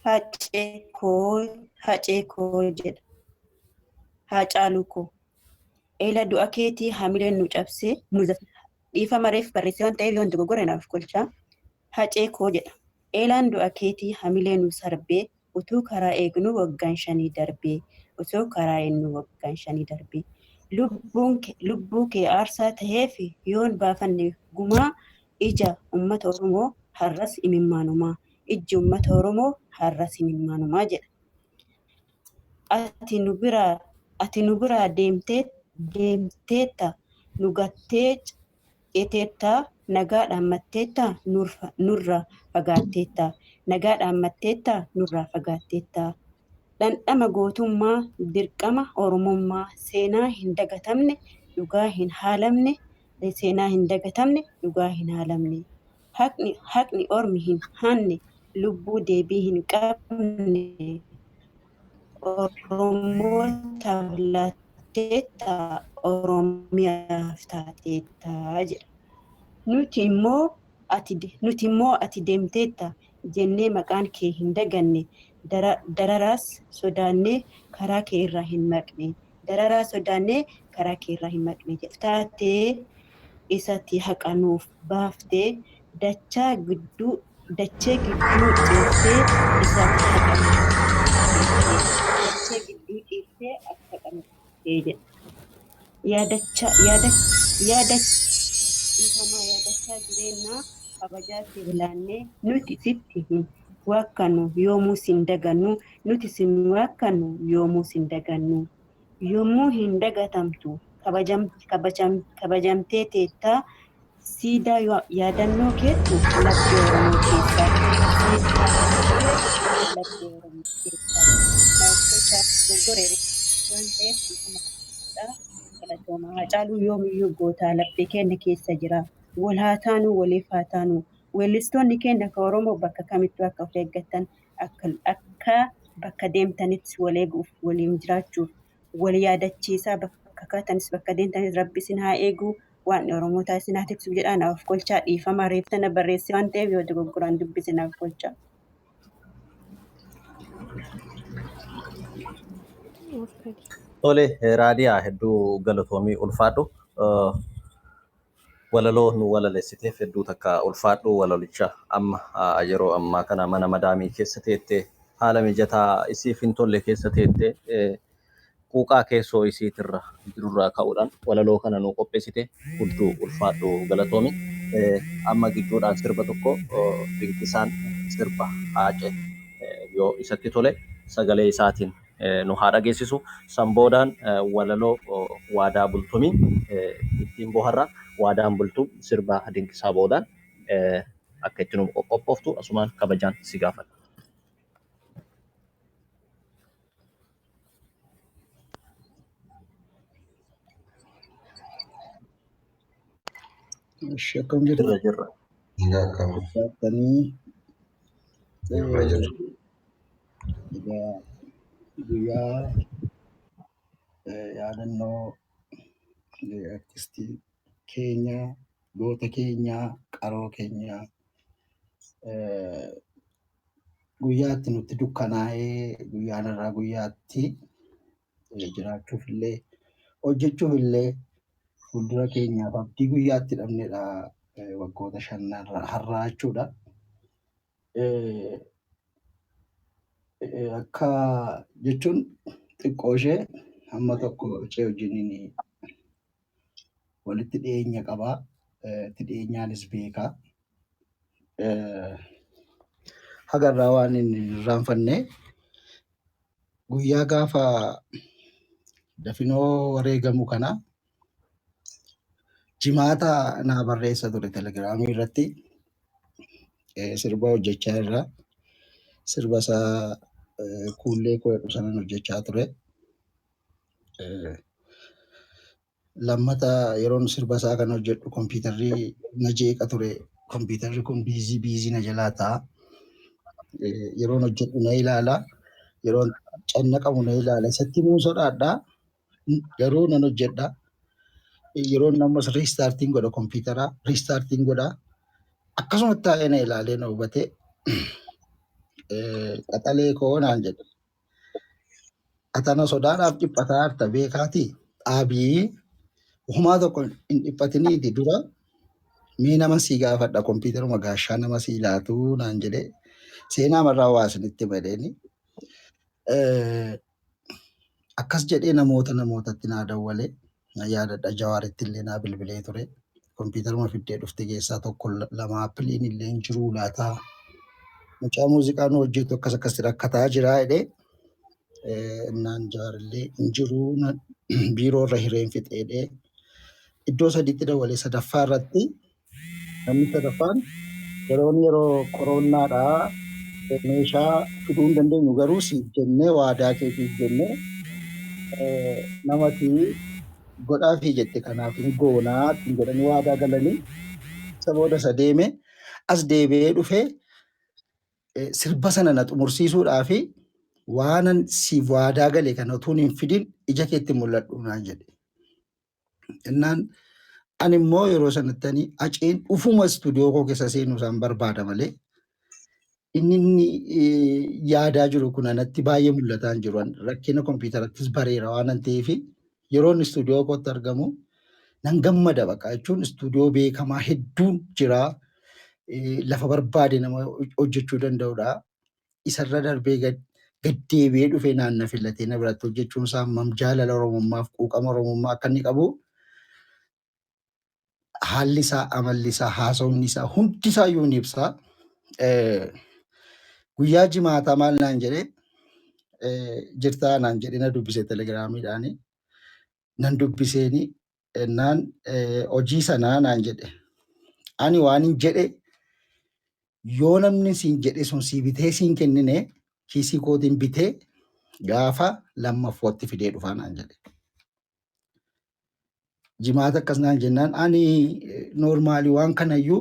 L: Hacee koo hacee koo jedha. Haacaaluu koo. Eela du'a keetii hamileen nu cabsee nu dhiifama reef barreessee waan ta'eef yoon dogoggore naaf kolchaa. Hacee koo jedha. Eelaan du'a keetii hamilee nu sarbee utuu karaa eegnu waggaan shanii darbee osoo karaa eegnu waggaan shanii darbee. Lubbuu kee aarsaa ta'eef yoon baafanne gumaa ija uummata Oromoo har'as imimmaanumaa. Ijji uummata Oromoo har'as imimmaanumaa jedha. Ati nu biraa deemteetta nu gattee ceteetta nagaa dhaammatteetta nurraa fagaatteetta nagaa dhaammatteetta nurraa fagaatteetta. Dhandhama gootummaa dirqama Oromummaa seenaa hin dagatamne dhugaa hin haalamne Seenaa hin dagatamne, dhugaa hin haalamne. Haqni ormi hin hanne, lubbuu deebii hin qabne. Oromootaaf laatteetta, Oromiyaaf taateetta jedha. Nuti immoo ati deemteetta jennee maqaan kee hin daganne. Dararaas sodaannee karaa kee irraa hin maqne. Dararaa sodaannee karaa kee irraa hin maqne jedha. Taatee isatti haqa nuuf baaftee dachaa gidduu dachee gidduu ciiftee isatti haqa nuuf baaftee dachee gidduu ciiftee ati haqa nuuf baaftee jedha. Yaadachaa yaada yaada dhiifamaa yaadachaa jireenyaa kabajaa siif laannee nuti sitti hin waakkannu yoomuu sin dagannu, nuti sin waakkannu yoomuu sin dagannu, yommuu hin dagatamtu kabajamtee teettaa siidaa yaadannoo keettu laphee Oromoo keessaa, siidaa yaadannoo keettu laphee Oromoo keessaa. Naaf dogoggoree waan ta'eef dhiifama godhaa. Galatooma. Hacaaluu yoomiyyuu gootaa laphee keenya keessa jira. Wal haa taanu, waliif haa taanu. Weellistoonni keenya akka Oromoo bakka kamittuu akka of eeggattan, akka bakka deemtanitti wal eeguuf, waliin jiraachuuf, wal yaadachiisaa bakka kaatanis bakka deemtanis rabbi isin haa eegu. Waan Oromootaa isin haa tiksu jedhaa naaf kolchaa. Dhiifama, reeftana barreesse waan ta'eef yoo dogoggoraan dubbise naaf kolchaa.
E: Tole, Raadiyaa, hedduu galatoomii, ulfaadhu. Walaloo nu walaleessiteef hedduu takka ulfaadhu. Walalicha amma yeroo ammaa kana mana madaamii keessa teettee, haala mijataa isiif hin tolle keessa teettee, quuqaa keessoo isiitirra jirurraa ka'uudhaan walaloo kana nu qopheessite, hedduu ulfaadhu, galatoomi. Amma gidduudhaan sirba tokko Dinqisaan sirba Haacee yoo isatti tole sagalee isaatiin nu haa dhageessisu. San boodaan walaloo Waadaa Bultumii ittiin boharra. Waadaan Bultum sirba Dinqisaa boodaan akka itti nu qophooftu asumaan kabajaan si gaafadha.
A: Ishi, akkam jirtu?
E: Jirra, jirra.
G: Nagaa akkam?
A: Jiraatanii?
G: Jirra, jirra.
A: Egaa guyyaa yaadannoo artistii keenya, goota keenya, qaroo keenya, guyyaatti nutti dukkanaa'ee guyyaan irraa guyyaatti jiraachuuf illee hojjechuuf illee fuuldura keenyaaf abdii guyyaatti dhabnedha, waggoota 5 har'aa jechuudha. Akka jechuun xiqqoo ishee hamma tokko ishee wajjiniin walitti dhiyeenya qabaa. Itti dhiyeenyaanis beekaa. Hagarraa waan hin irraanfanne guyyaa gaafa dafinoo wareegamu kana jimaata naa barreessa ture telegiraamii irratti, sirba hojjechaa irra, sirba isaa kuullee koo jedhu sanan hojjechaa ture. Lammata yeroon sirba isaa kana hojjedhu kompiitarri na jeeqa ture. Kompiitarri kun busy busy na jalaa ta'a. Yeroon hojjedhu na ilaala. Yeroon cannaqamu na ilaala. Isatti himuu sodaadha. Garuu nan hojjedha. Yeroon ammas restartiin godha kompiitara. Restartiin godha. Akkasumatti taa'ee na ilaalee na hubatee, "Qaxalee koo," naan jedhe. "Atana sodaadhaaf dhiphataa jirta beekaatii dhaabii, homaa tokko hin dhiphatiniiti, dura mee nama sii gaafadha, kompiitaruma gaashaa nama sii laatu," naan jedhe. Seenaa marraa waa isinitti madheeni. Akkas jedhee namoota namootatti naa dawwale. Na yaadadha, Jawaaritti illee naa bilbilee ture. "Kompiitaruma fiddee dhufte keessaa tokko lama appiliin illee hin jiruu laataa. Mucaa muuziqaa nu hojjetu akkas akkasitti rakkataa jiraa," jedhee. Innaan Jawaarillee hin jiruu, biiroo irra hireen fixeedhee. Iddoo sadiitti dawwalee, sadaffaa irratti namni sadaffaan yeroon yeroo koroonnaadhaa meeshaa fiduu hin dandeenyu, garuu siif jennee, waadaa keetiif jennee, namati Godhaafii jette kanaaf hin goonaa ittiin jedhanii waadaa galanii isa booda isa deeme as deebi'ee dhufee sirba sana na xumursiisuudhaa fi waanan siif waadaa gale kana utuun hin fidin ija keetti mul'adhu naan jedhe. Innaan ani immoo yeroo sanatti ani Haceen dhufuma istuudiyoo koo keessa seenuu isaan barbaada malee inni yaadaa jiru kun anatti baay'ee mul'ataa hin jiru. Rakkina kompiitarattis bareera waan an ta'eef yeroo inni istuudiyoo kootti argamu nan gammada baqa jechuun istuudiyoo beekamaa hedduun jira. Lafa barbaade nama hojjechuu danda'udha. Isarra darbee gad deebi'ee dhufee naanna filatee na biratti hojjechuun isaa hammam jaalala Oromummaaf quuqama Oromummaa akka inni qabu haalli isaa, amalli isaa, haasawni isaa hundi isaa iyyuu ni ibsa. Guyyaa jimaataa maal naan jedhee jirtaa naan jedhee na dubbise telegiraamiidhaani. Nan dubbiseeni naan hojii sanaa naan jedhe. Ani waan hin jedhe yoo namni siin jedhe sun sii bitee siin kennine kiisii kootiin bitee gaafa lammaffootti fidee dhufaa naan jedhe. Jimaata akkas naan jennaan ani normally waan kanayyuu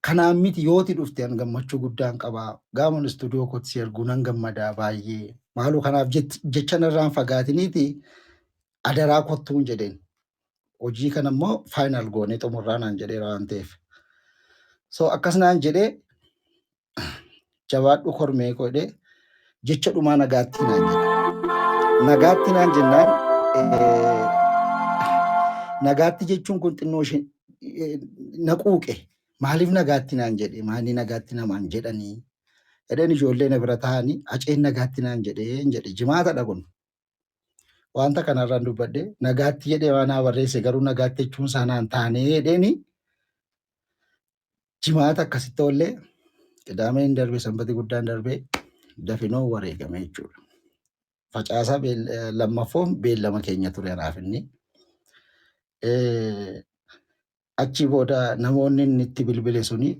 A: kanaan miti yooti dhufte an gammachuu guddaan qabaa. Gaaman istuudiyoo kootti si arguu nan gammadaa baay'ee. Maaloo kanaaf jecha narraan fagaatiniiti adaraa kottuun jedheen. Hojii kana immoo final goonee xumurraa naan jedheera waan ta'eef. So akkas naan jedhee jabaadhu kormee koo jedhee jecha dhumaa nagaatti naan jedhe. Nagaatti naan jennaan nagaatti jechuun kun xinnoo ishee na quuqe. Maaliif nagaatti naan jedhe? Maali nagaatti namaan jedhanii? Jedheen ijoollee na bira taa'anii Haceen nagaatti naan jedhee hin jedhe. Jimaatadha kun. Wanta kanarraan dubbadhe nagaatti jedhee waan naa barreesse garuu nagaatti jechuun isaa naan taanee jedheeni jimaata akkasitti oollee qidaameen darbe sanbati guddaan darbe dafinoo wareegame jechuudha. Facaasaa lammaffoon beellama keenya ture anaaf inni. Achi booda namoonni inni itti bilbile suni